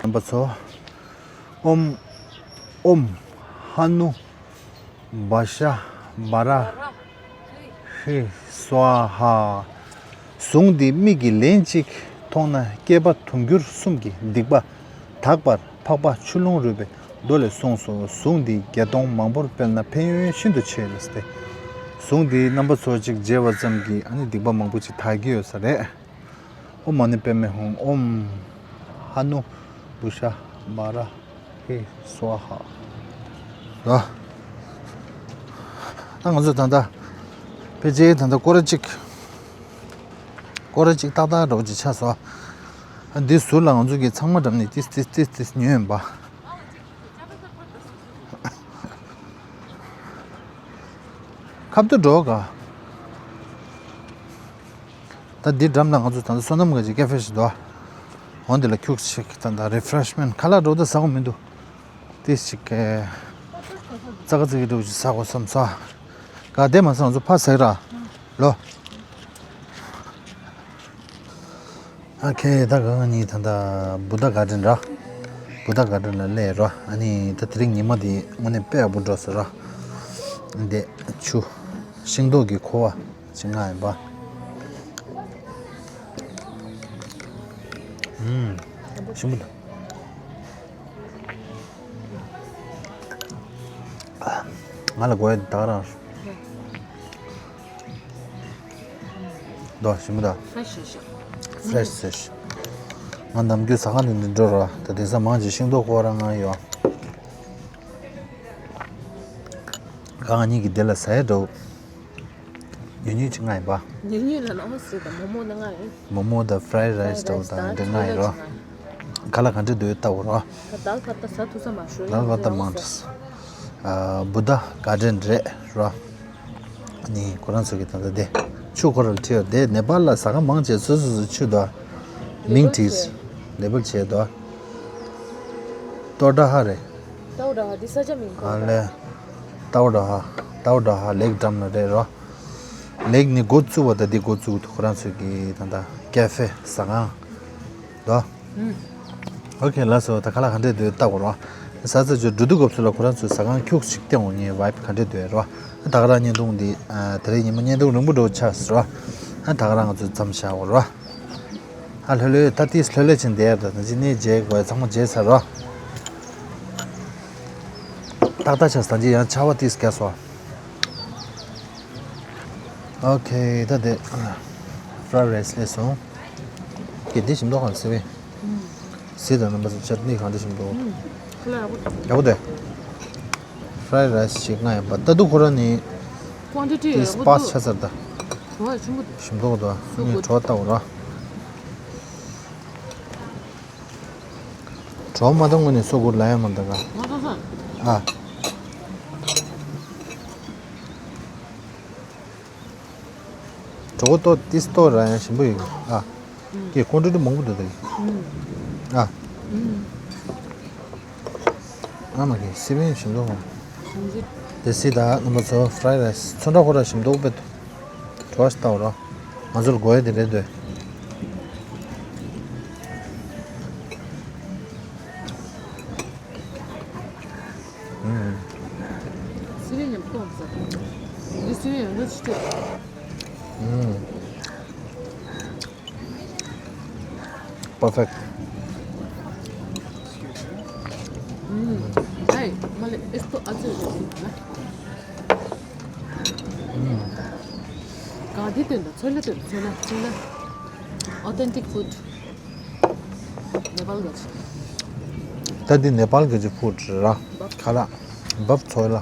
རྣམ་པ་ཚོ། ཨོམ། ཨོམ། ཧ་ནུ། བ་ཤ། བ་ར། ཧི། སྭཱ་ཧཱ། གཟུངས་འདི་མིག་གིས་ལན་གཅིག་མཐོང་ན་བསྐལ་པ་དུང་འགྱུར་གསུམ་གྱི་སྡིག་པ་དག་པར་འཕགས་པ་ཆུ་ཀླུང་རོལ་པའི་མདོ་ལས་གསུངས་སོ། གཟུངས་འདི་བརྒྱད་སྟོང་མང་པོར་སྤེལ་ན་ཕན་ཡོན་ཤིན་ཏུ་ཆེ་ལགས་ཏེ། གཟུངས་འདི་རྣམ་པ་ཚོ་གཅིག་བརྗེས་པ་ཙམ་གྱིས་ཨ་ནི་སྡིག་པ་མང་པོ་ཅིག་དག་གི་ཡོད་ས་རེད། ཨོཾ་མ་ཎི་པདྨེ་ཧཱུྃ། ཨོཾ་ཧ་ནུ་བུ་ཤ་བ་ར་ཧི་སྭཱ་ཧཱ། ད་ང་ཚོ་ད་ལྟ་ཕལ་ཆེར་ད་ལྟ་སྐོར་ར་གཅིག་སྐོར་ར་གཅིག་ཏག་ཏག་འདྲ་པོ་ཅིག་ཆགས་སོང་། ཨ་འདི་ཟུར་ལ་ང་ཚོ་གི་ཚང་མ་འགྲམ་ནས་ཏིས་ཏིས་ཏིས་ཏིས་ཉོས་ཡིན་པ། ཁབ་ཏུ་འགྲོ་ག་ད་འདི་འགྲམ་ལ་ང་ཚོ་ད་ལྟ་བསོད་ནམས་དགའ་ཆེ་ཀེ་ཧྥེ་ཞིག་འདུག་འོ་འདི་ལ་ཁྱུག་ཅིག་ད་ལྟ་རི་ཕ་རེཤ་མེན་ཁ་ལག་འགྲོ་ད་ཟ་དགོས་མི་འདུག་ཏིས་ཅིག་གི་ཙག་ཙིག་གི་འགྲོ་ཅིག་ཟ་དགོས་བསམ་སོང་། ག་དེ་མ་ཟ་ང་ཚོ་ཕ་ཟེར་ར་ལོ། ཨ་ཁེ་ད་ག་ང་གཉིས་ད་ལྟ་བུ་ད་ག་ཌེན་ར། བུ་ད་ག་ཌེན་ལ་སླེབས་ར། ཨ་ནི་ད་དེ་རིང་ཉི་མ་འདི་དངོས་གནས་དཔེ་ཡག་པོ་འགྲོ་སོང་ར། འདི་ཆུ། ཤིང་ཏོག་གི་ཁུ་བ་ཅིག་མངགས་ཡིན་པ། ཨུམ། ཞིམ་པོ་འདུག་ང་ལ་དགོས་ཡ་ད་ག་རང་། དོ་ཞིམ་པོ་ད། ཕེ་རེཤ་ཟེར་ཤག་ཕེ་རེཤ་ཟེར་ཤག་ང་ནམ་རྒྱུན་ཟ་ཁང་དུ་འདི་འགྲོ་ར། ད་དེང་སང་མང་ཆེ་ཤིང་ཏོག་ཁུ་བ་རང་མངགས་ཡོད། གང་ཉིད་ཀྱི་དེ་ལ་ཟ་ཡ་འགྲོ། ཉུང་ཉུང་ཅིག་མངགས་ཡིན་པ། ཉུང་ཉུང་ལ་ནང་སྲིད་དང་མོག་མོག་ནི་མངགས་ཡིན། མོག་མོག་དང་ཕ་རའི་རའི་སི་འདྲ་བོ་དང་དེ་མངགས་ཡིན་རོ། ག་ལ་ག་འདྲ་འདུག་ལྟ་བུ་རོ། ད་དལ་བ་ད་ཟ་ཐུབ་ས་མ་ཤོད། དལ་བ་ད་མང་དྲགས། ཨ་བུ་ད་ག་ཌེན་རེད་རོ། ནི་ཁོ་རང་ཚོ་གི་ད་ལྟ་དེ་ཆུ་ཁོ་ར་ལ་ཁྲིད་ཡོད་དེ། ནེ་པཱལ་ལ་ཟ་ཁང་མང་ཆེ་སོ་སོ་སོ་ཆུ་དོ། མིང་བྲིས། ལེ་བལ་བྱས་དོ། ཏོ་ཏྲ་ཧ་རེད། ཏའོ་ཏྲ་ཧ་འདི་ས་ཆ་མིང་ཨ་ལེ། ཏའོ་ཏྲ་ཧ། ཏའོ་ཏྲ་ཧ་ལེག་འགྲམ་ལ་རེད་རོ། ལེག་ནི་འགོ་བཙུགས་པ་དང་འདི་འགོ་བཙུགས་འདུག་ཁོ་རང་ཚོ་གི་ད་ལྟ་ཀེ་ཧྥེ་ཟ་ཁང་། དོ། ཨུམ། ཨོ་ཁེ་ལགས་སོ། ད་ག་ལ་ག་འདྲས་འདུག་ལྟ་དགོས་རོ། ཟ་ཚ་ཆུ་འགྲོ་དུས་སྐབས་སུ་ལ་ཁོ་རང་ཚོའི་ཟ་ཁང་ཁྱུག་ཅིག་བསྟན་འོང་ངའི་ཝའིབ་ག་འདྲས་འདུག་རོ། ད་ག་རང་བརྙན་ཐུང་འདི་ཨ་དེ་རིང་ཉི་མ་བརྙན་ཐུང་རིང་པོ་འགྲོ་ཆགས་སོང་རོ། ཨ་ད་ག་རང་ང་ཚོ་མཚམས་བཞག་དགོས་རོ། ཨ་ལྷོད་ལྷོད་ད་ཏིས་ལྷོད་ལྷོད་ཕྱིན་བསྡད་ཡ་ད་ད་ཅི་ནས་བརྗེད་དགོས་ཚང་མ་བརྗེད་ཚར་རོ། ཏག་ཏག་ཆགས་ད་ཅི་ཡང་ཆར་པ་ཏིས་བརྒྱབ་སོང་། ཨོ་ཁེ་ད་དེ་ཕ་རའི་རའི་སི་སླེབས་སོང་། ཀྱེ་འདི་ཞིམ་མདོག་གང་སེ་བས། སི་དང་རྣམ་པ་ཚོ་ཅར་ནི་གང་འདྲ་ཞིམ་མདོག་ཁ་ལག་ཡག་པོ་འདུག་ཡག་པོ་འདུག་ཕ་རའི་རའི་སི་ཞིག་མངགས་ཡིན་པ་ད་དུ་ཁོ་རང་ནི། ཀོན་ཊི་ཊི་ཏིས་ཡག་པོ་སྤར་འདུག་ཆགས་ཚར་ད། བྲོ་བ་ཆེན་པོ་འདུག་ཞིམ་མདོག་འདུག་ངས་བྲོ་བ་ལྟ་བུ་ར། གྲོགས་མ་གཏོགས་དངོས་ནས་སོ་དགུ་ལ་ཡང་མ་འདང་ག་ང་ཚོ་ས། ཨ། གྲོགས་ཏོ་ཏིས་ཏོ་ར་ཡང་ཞིམ་པོ་ཡོད་གི་ཨ། ཀྱེ་ཀོན་ཊི་ཊི་མང་པོ་འདུག་ད་གི་ཨ། ཨ་མ་གི་སི་པན་ཞིམ་མདོག་མང་། དེ་སི་ད་རྣམ་པ་ཚོ་ཕ་རའི་རའི་སི་ཚོན་ཁྲ་ཁོ་ར་ཞིམ་མདོག་དཔེ་འདུག་བྲོ་བ་ཞིག་ལྟ་བ་རོ། ང་ཚོར་དགོས་ཡ་དེ་རེད་འདོད། ཨུམ། སི་རིལ་ཉམས་གཏོང་ཟ། འདི་སི་རིལ་ཡོད་ན་ཅི་སྤྲད། ཨུམ། Perfect. ཨུམ། ཨའི་མ་ལེ་ཨེ་སྟོ་ཨ་ཙི་རེད་ཟེར་ན། ཨུམ། ག་དེ་སྟོན་དང་ཚོད་ལ་སྟོན་ཚོད་ལ་ཚོད་ལ། Authentic food. ནེ་པཱལ་ག་ཅི། ད་འདི་ནེ་པཱལ་ག་ཅི་ཕུད་ར། ཁ་ལག་བབ་ཚོད་ལ།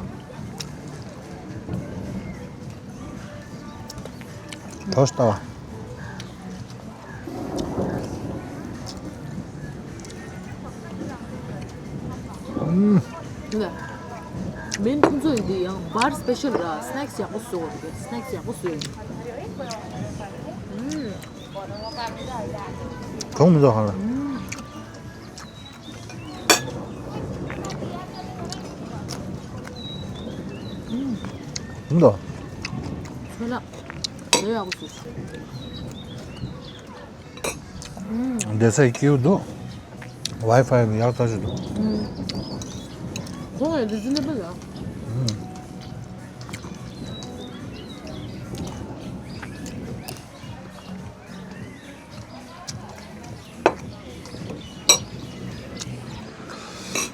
ཐོས་ལྟ་བ། མིན་ཁོང་ཚོ་ཡི་འདི་ཡང་བར་སི་པེ་ཤལ་ར། སི་ནེག་སི་ཡག་པོ་བཟོ་བ་རེད། སི་ནེག་སི་ཡག་པོ་བཟོ་ཡིན། གང་མི་འདུག་ཧ་ལ། ཨུམ། ཨུམ་དོ། ཚོད་ལ། ལོས་ཡག་པོ་བཟོས། ཨུམ། བསྡད་སའི་སྐྱིད་པོ་འདུག་ཝའི་ཕའི་ཡག་ཐག་ཆོད་འདུག་ཨུམ། ཁོང་ཡང་རི་ཛི་ནེ་བལ་ལ། ཨུམ།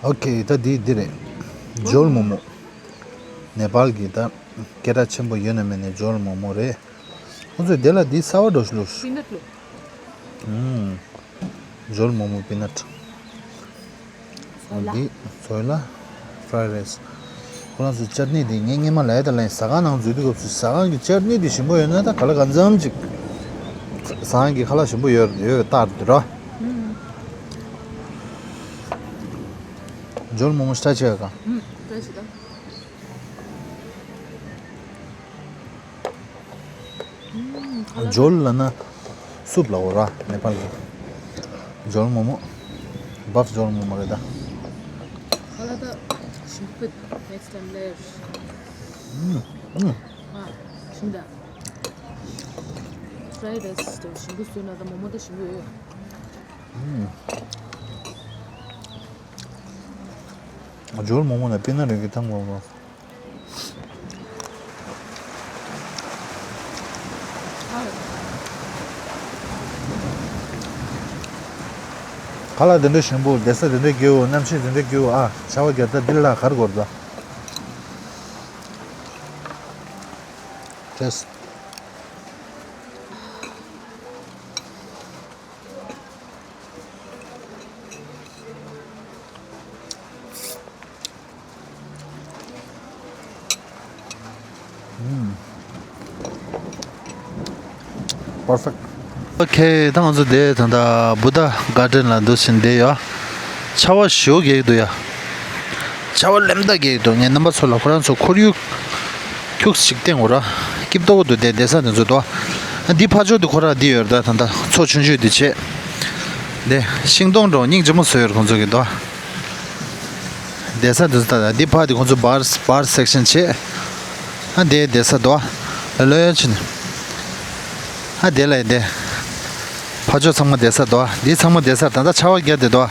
ཨོ་ཁེ། ད་འདི་འདི་རེད། ཇོལ་མོ་མོ། ནེ་པཱལ་གྱི་ད་སྐད་གྲགས་ཆེན་པོ་ཡོད་ན་མེད་ན་ཇོལ་མོ་མོ་རེད། ཁོང་ཚོས་དེ་ལ་འདི་གསར་པ་འགྲོ་ཞིག་ལོ། པི་ནཊ་ལོ། ཨུམ། ཇོལ་མོ་མོ་པི་ནཊ། ཚོད་ལ། འདི་ཚོད་ལ། ཕ་རའི་རའི་སི། ཁོ་རང་ཚོའི་ཅར་ནི་འདི་ངས་སྔོན་མ་ལབ་ཡ་ད་ལན་ཟ་ཁང་ནང་འཛུལ་དུས་སྐབས་སུ་ཟ་ཁང་གི་ཅར་ནི་འདི་ཞིམ་པོ་ཡོད་ན་ད་ག་ལ་གང་འཚམ་ཅིག་ཟ་ཁང་གི་ཁ་ལག་ཞིམ་པོ་ཡོད་ཡོད་པའི་རྟགས་རེད་ར། ཨུམ། ཇོལ་མོ་མོ་ཤ་ཆེ་ག་ཨུམ། ཏྲེ་ཤི་ད། ཨུམ། ཁ་ལག་ཇོལ་ལབ་ན་སུབ་ལབ་འོ་ར་ནེ་པཱལ་གི། ཇོལ་མོ་མོ། བབས་ཇོལ་མོ་མོ་རེད་ད། ཁ་ལག་ད་ཞིམ་པོ། ནེག་སི་ཊེམ་ལེར། ཨུམ། ཨུམ། ཨ། ཞིམ་ད། ཕ་རའི་རའི་སི་ཞིམ་པོ་བཟོས་ན་ད་མོ་མོ་ད་ཞིམ་པོ་ཡོད། ཨུམ། ཇོལ་མོ་མོ་ནས་པི་ནཊ་རིགས་ཀྱི་ཐང་མོ་མོ། ཁ་ལག་དེ་འདྲ་ཞིམ་པོ། བསྡད་ས་དེ་འདྲ་སྐྱིད་པོ། གནམ་གཤིས་དེ་འདྲ་སྐྱིད་པོ། ཨ། ཆར་པ་བརྒྱབ་ད་འདི་ལ་ག་རེ་དགོས་རེད་ད། ཏེས། ཨུམ། པར་ཕེག་ཨོ་ཁེ། ད་ང་ཚོ་དེ་ད་ལྟ་བུ་དྷ་གར་ཌེན་ལ་འདུག་ཕྱིན་བསྡད་ཡོད། ཆར་པ་ཞེ་པོ་རྒྱག་གི་འདུག་ཡ། ཆར་པ་ལམ་ཐག་རྒྱག་གི་འདུག་ངས་རྣམ་པ་ཚོ་ལ་ཁོ་རང་ཚོ་ཁོར་ཡུག་ཁྱུག་ཅིག་བསྟན་དགོས་ར། སྐྱིད་ཏོག་ཏོ་དེ་བསྡད་ས་དེ་ཚོ་འདུག་ཨ། འདི་ཕ་ཇོ་དེ་ཁོ་ར་འདི་ཡོད་ར། ད་ད་ལྟ་མཚོ་ཆུང་ཆུང་དེ་བྱས། དེ་ཤིང་སྡོང་འདྲ་སྙིང་རྗེ་མོ་བཟོས་ཡོད་ར་ཁོང་ཚོ་གི་འདུག་བསྡད་ས་དེ་ཚོ་ད་ད་འདི་ཕ་དེ་ཁོང་ཚོ་བར་བར་སེག་ཤན་བྱས། ཨ་འདི་བསྡད་ས་འདུག་ལ་ལོ་ཡ་ཕྱིན། ཨ་དེ་ལ་དེ། ཕ་ཇོ་ཚང་མ་བསྡད་ས་འདུག་འདི་ཚང་མ་བསྡད་ས་ད་ལྟ་ཆར་པ་བརྒྱབ་བསྡད་འདུག་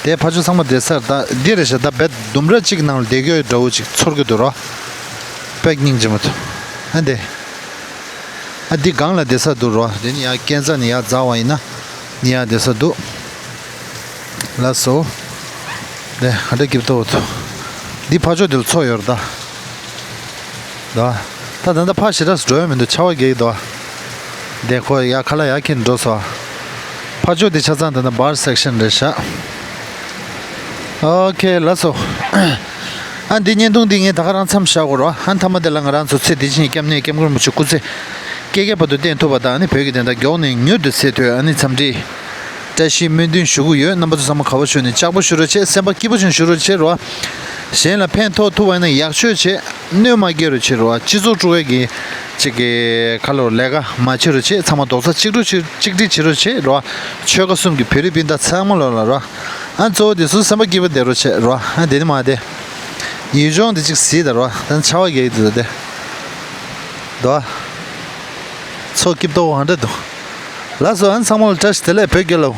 དེ་ཕ་ཇོ་ཚང་མ་བསྡད་ས་ད་འདི་རེད་ཤག་ད་བེད་ལྡུམ་ར་གཅིག་ནང་ལ་བསྡད་རྒྱུ་འདྲ་བོ་ཅིག་ཚོར་གྱི་འདུག་ར། དཔེ་སྙིང་རྗེ་མོ་འདུག་ཨ་འདི། ཨ་འདི་སྒང་ལ་བསྡད་ས་འདུག་ར། དེ་ནི་ཡར་སྐས་འཛེག་ནས་ཡར་འཛེག་པ་ཡིན་ན། ནི་ཡར་བསྡད་ས་འདུག་ལགས་སོ། དེ་ག་འདྲ་སྐྱིད་ཏོག་ཏོ། འདི་ཕ་ཇོ་དེ་ལ་མཚོ་ཡོད་ར་ད། ད། ད་ད་ལྟ་ཕར་ཞེ་དྲགས་འགྲོ་ཡ་མི་འདུག་ཆར་པ་རྒྱག་གི་འདུག་དེ་ཁོ་ཡ་ཁ་ལག་ཡ་ཁྱེར་འགྲོ་སོང་། ཕར་ཕྱོགས་དེ་ཆ་ཚང་ད་ལྟ་བར་སེག་ཤན་རེད་ཤག་ཨོ་ཁེ་ལགས་སོ། ཨ་འདི་བརྙན་ཐུང་འདི་ངས་ད་ག་རང་མཚམས་བཞག་དགོས་རོ། ཨ་མཐའ་མ་དེ་ལ་ང་རང་ཚོ་ཚེ་འདི་ཕྱི་གཉིས་སྐྱབས་གནས་སྐྱབས་མགོན་རིན་པོ་ཆེ་སྐུ་ཚེ་བསྐལ་བརྒྱའི་བར་དུ་བརྟན་ཐུབ་པ་དང་། ཨ་ནི་བོད་ཀྱི་བདེན་མཐའ་མགྱོགས་ནས་མྱུར་དུ་གསལ་ཐུབ། ཨ་ནི་འཚམས་འདྲི། བཀྲ་ཤིས་སྨོན་འདུན་ཞུ་གི་ཡོད། རྣམ་པ་ཚོ་ཚང་མ་དགའ་པོ་བྱུང་ནས་ལྕགས་པོ་ཞུ་རོགས་བྱེད། སེམས་པ་སྐྱིད་པོ་བྱུང་ཞུ་རོགས་བྱེད་རོ། གཞན་ལ་ཕན་ཐོགས་ཐུབ་པ་ཡིན་ན་ཡག་ཤོས་བྱེད། གནོད་མ་སྐྱེལ་རོགས་བྱེད་རོ། སྤྱི་ཚོགས་དཀྲུག་ཡས་ཀྱི་ཅིག་གི་ཁ་ལོ་ལས་ཀ་མ་བྱེད་རོགས་བྱེད། ཚང་མ་རྡོག་རྩ་གཅིག་སྒྲིལ་བྱེད་གཅིག་སྒྲིལ་བྱེད་རོགས་བྱེད་རོ། ཆོལ་ཁ་གསུམ་གྱི་བོད་རིགས་སྤུན་ཟླ་ཚང་མ་ལོ་ལ་རོ། ཨ་གཙོ་བོ་དེ་ཚོ་སེམས་པ་སྐྱིད་པོ་བསྡད་རོགས་བྱེད་རོ། ཨ་དེ་ནི་མ་དེ། ཡུལ་ལྗོངས་དེ་ཅིག་གཟིགས་དང་རོ། ད་ཆར་པ་རྒྱག་གི་འདུག་དེ། དོ། ཚོ་སྐྱིད་པོ་གང་འདྲ་འདུག་ལགས་སོ། ཨ་ནི་ཚང་མ་ལ་བཀྲ་ཤིས་བདེ་ལེགས། བོད་རྒྱལ་ལོ།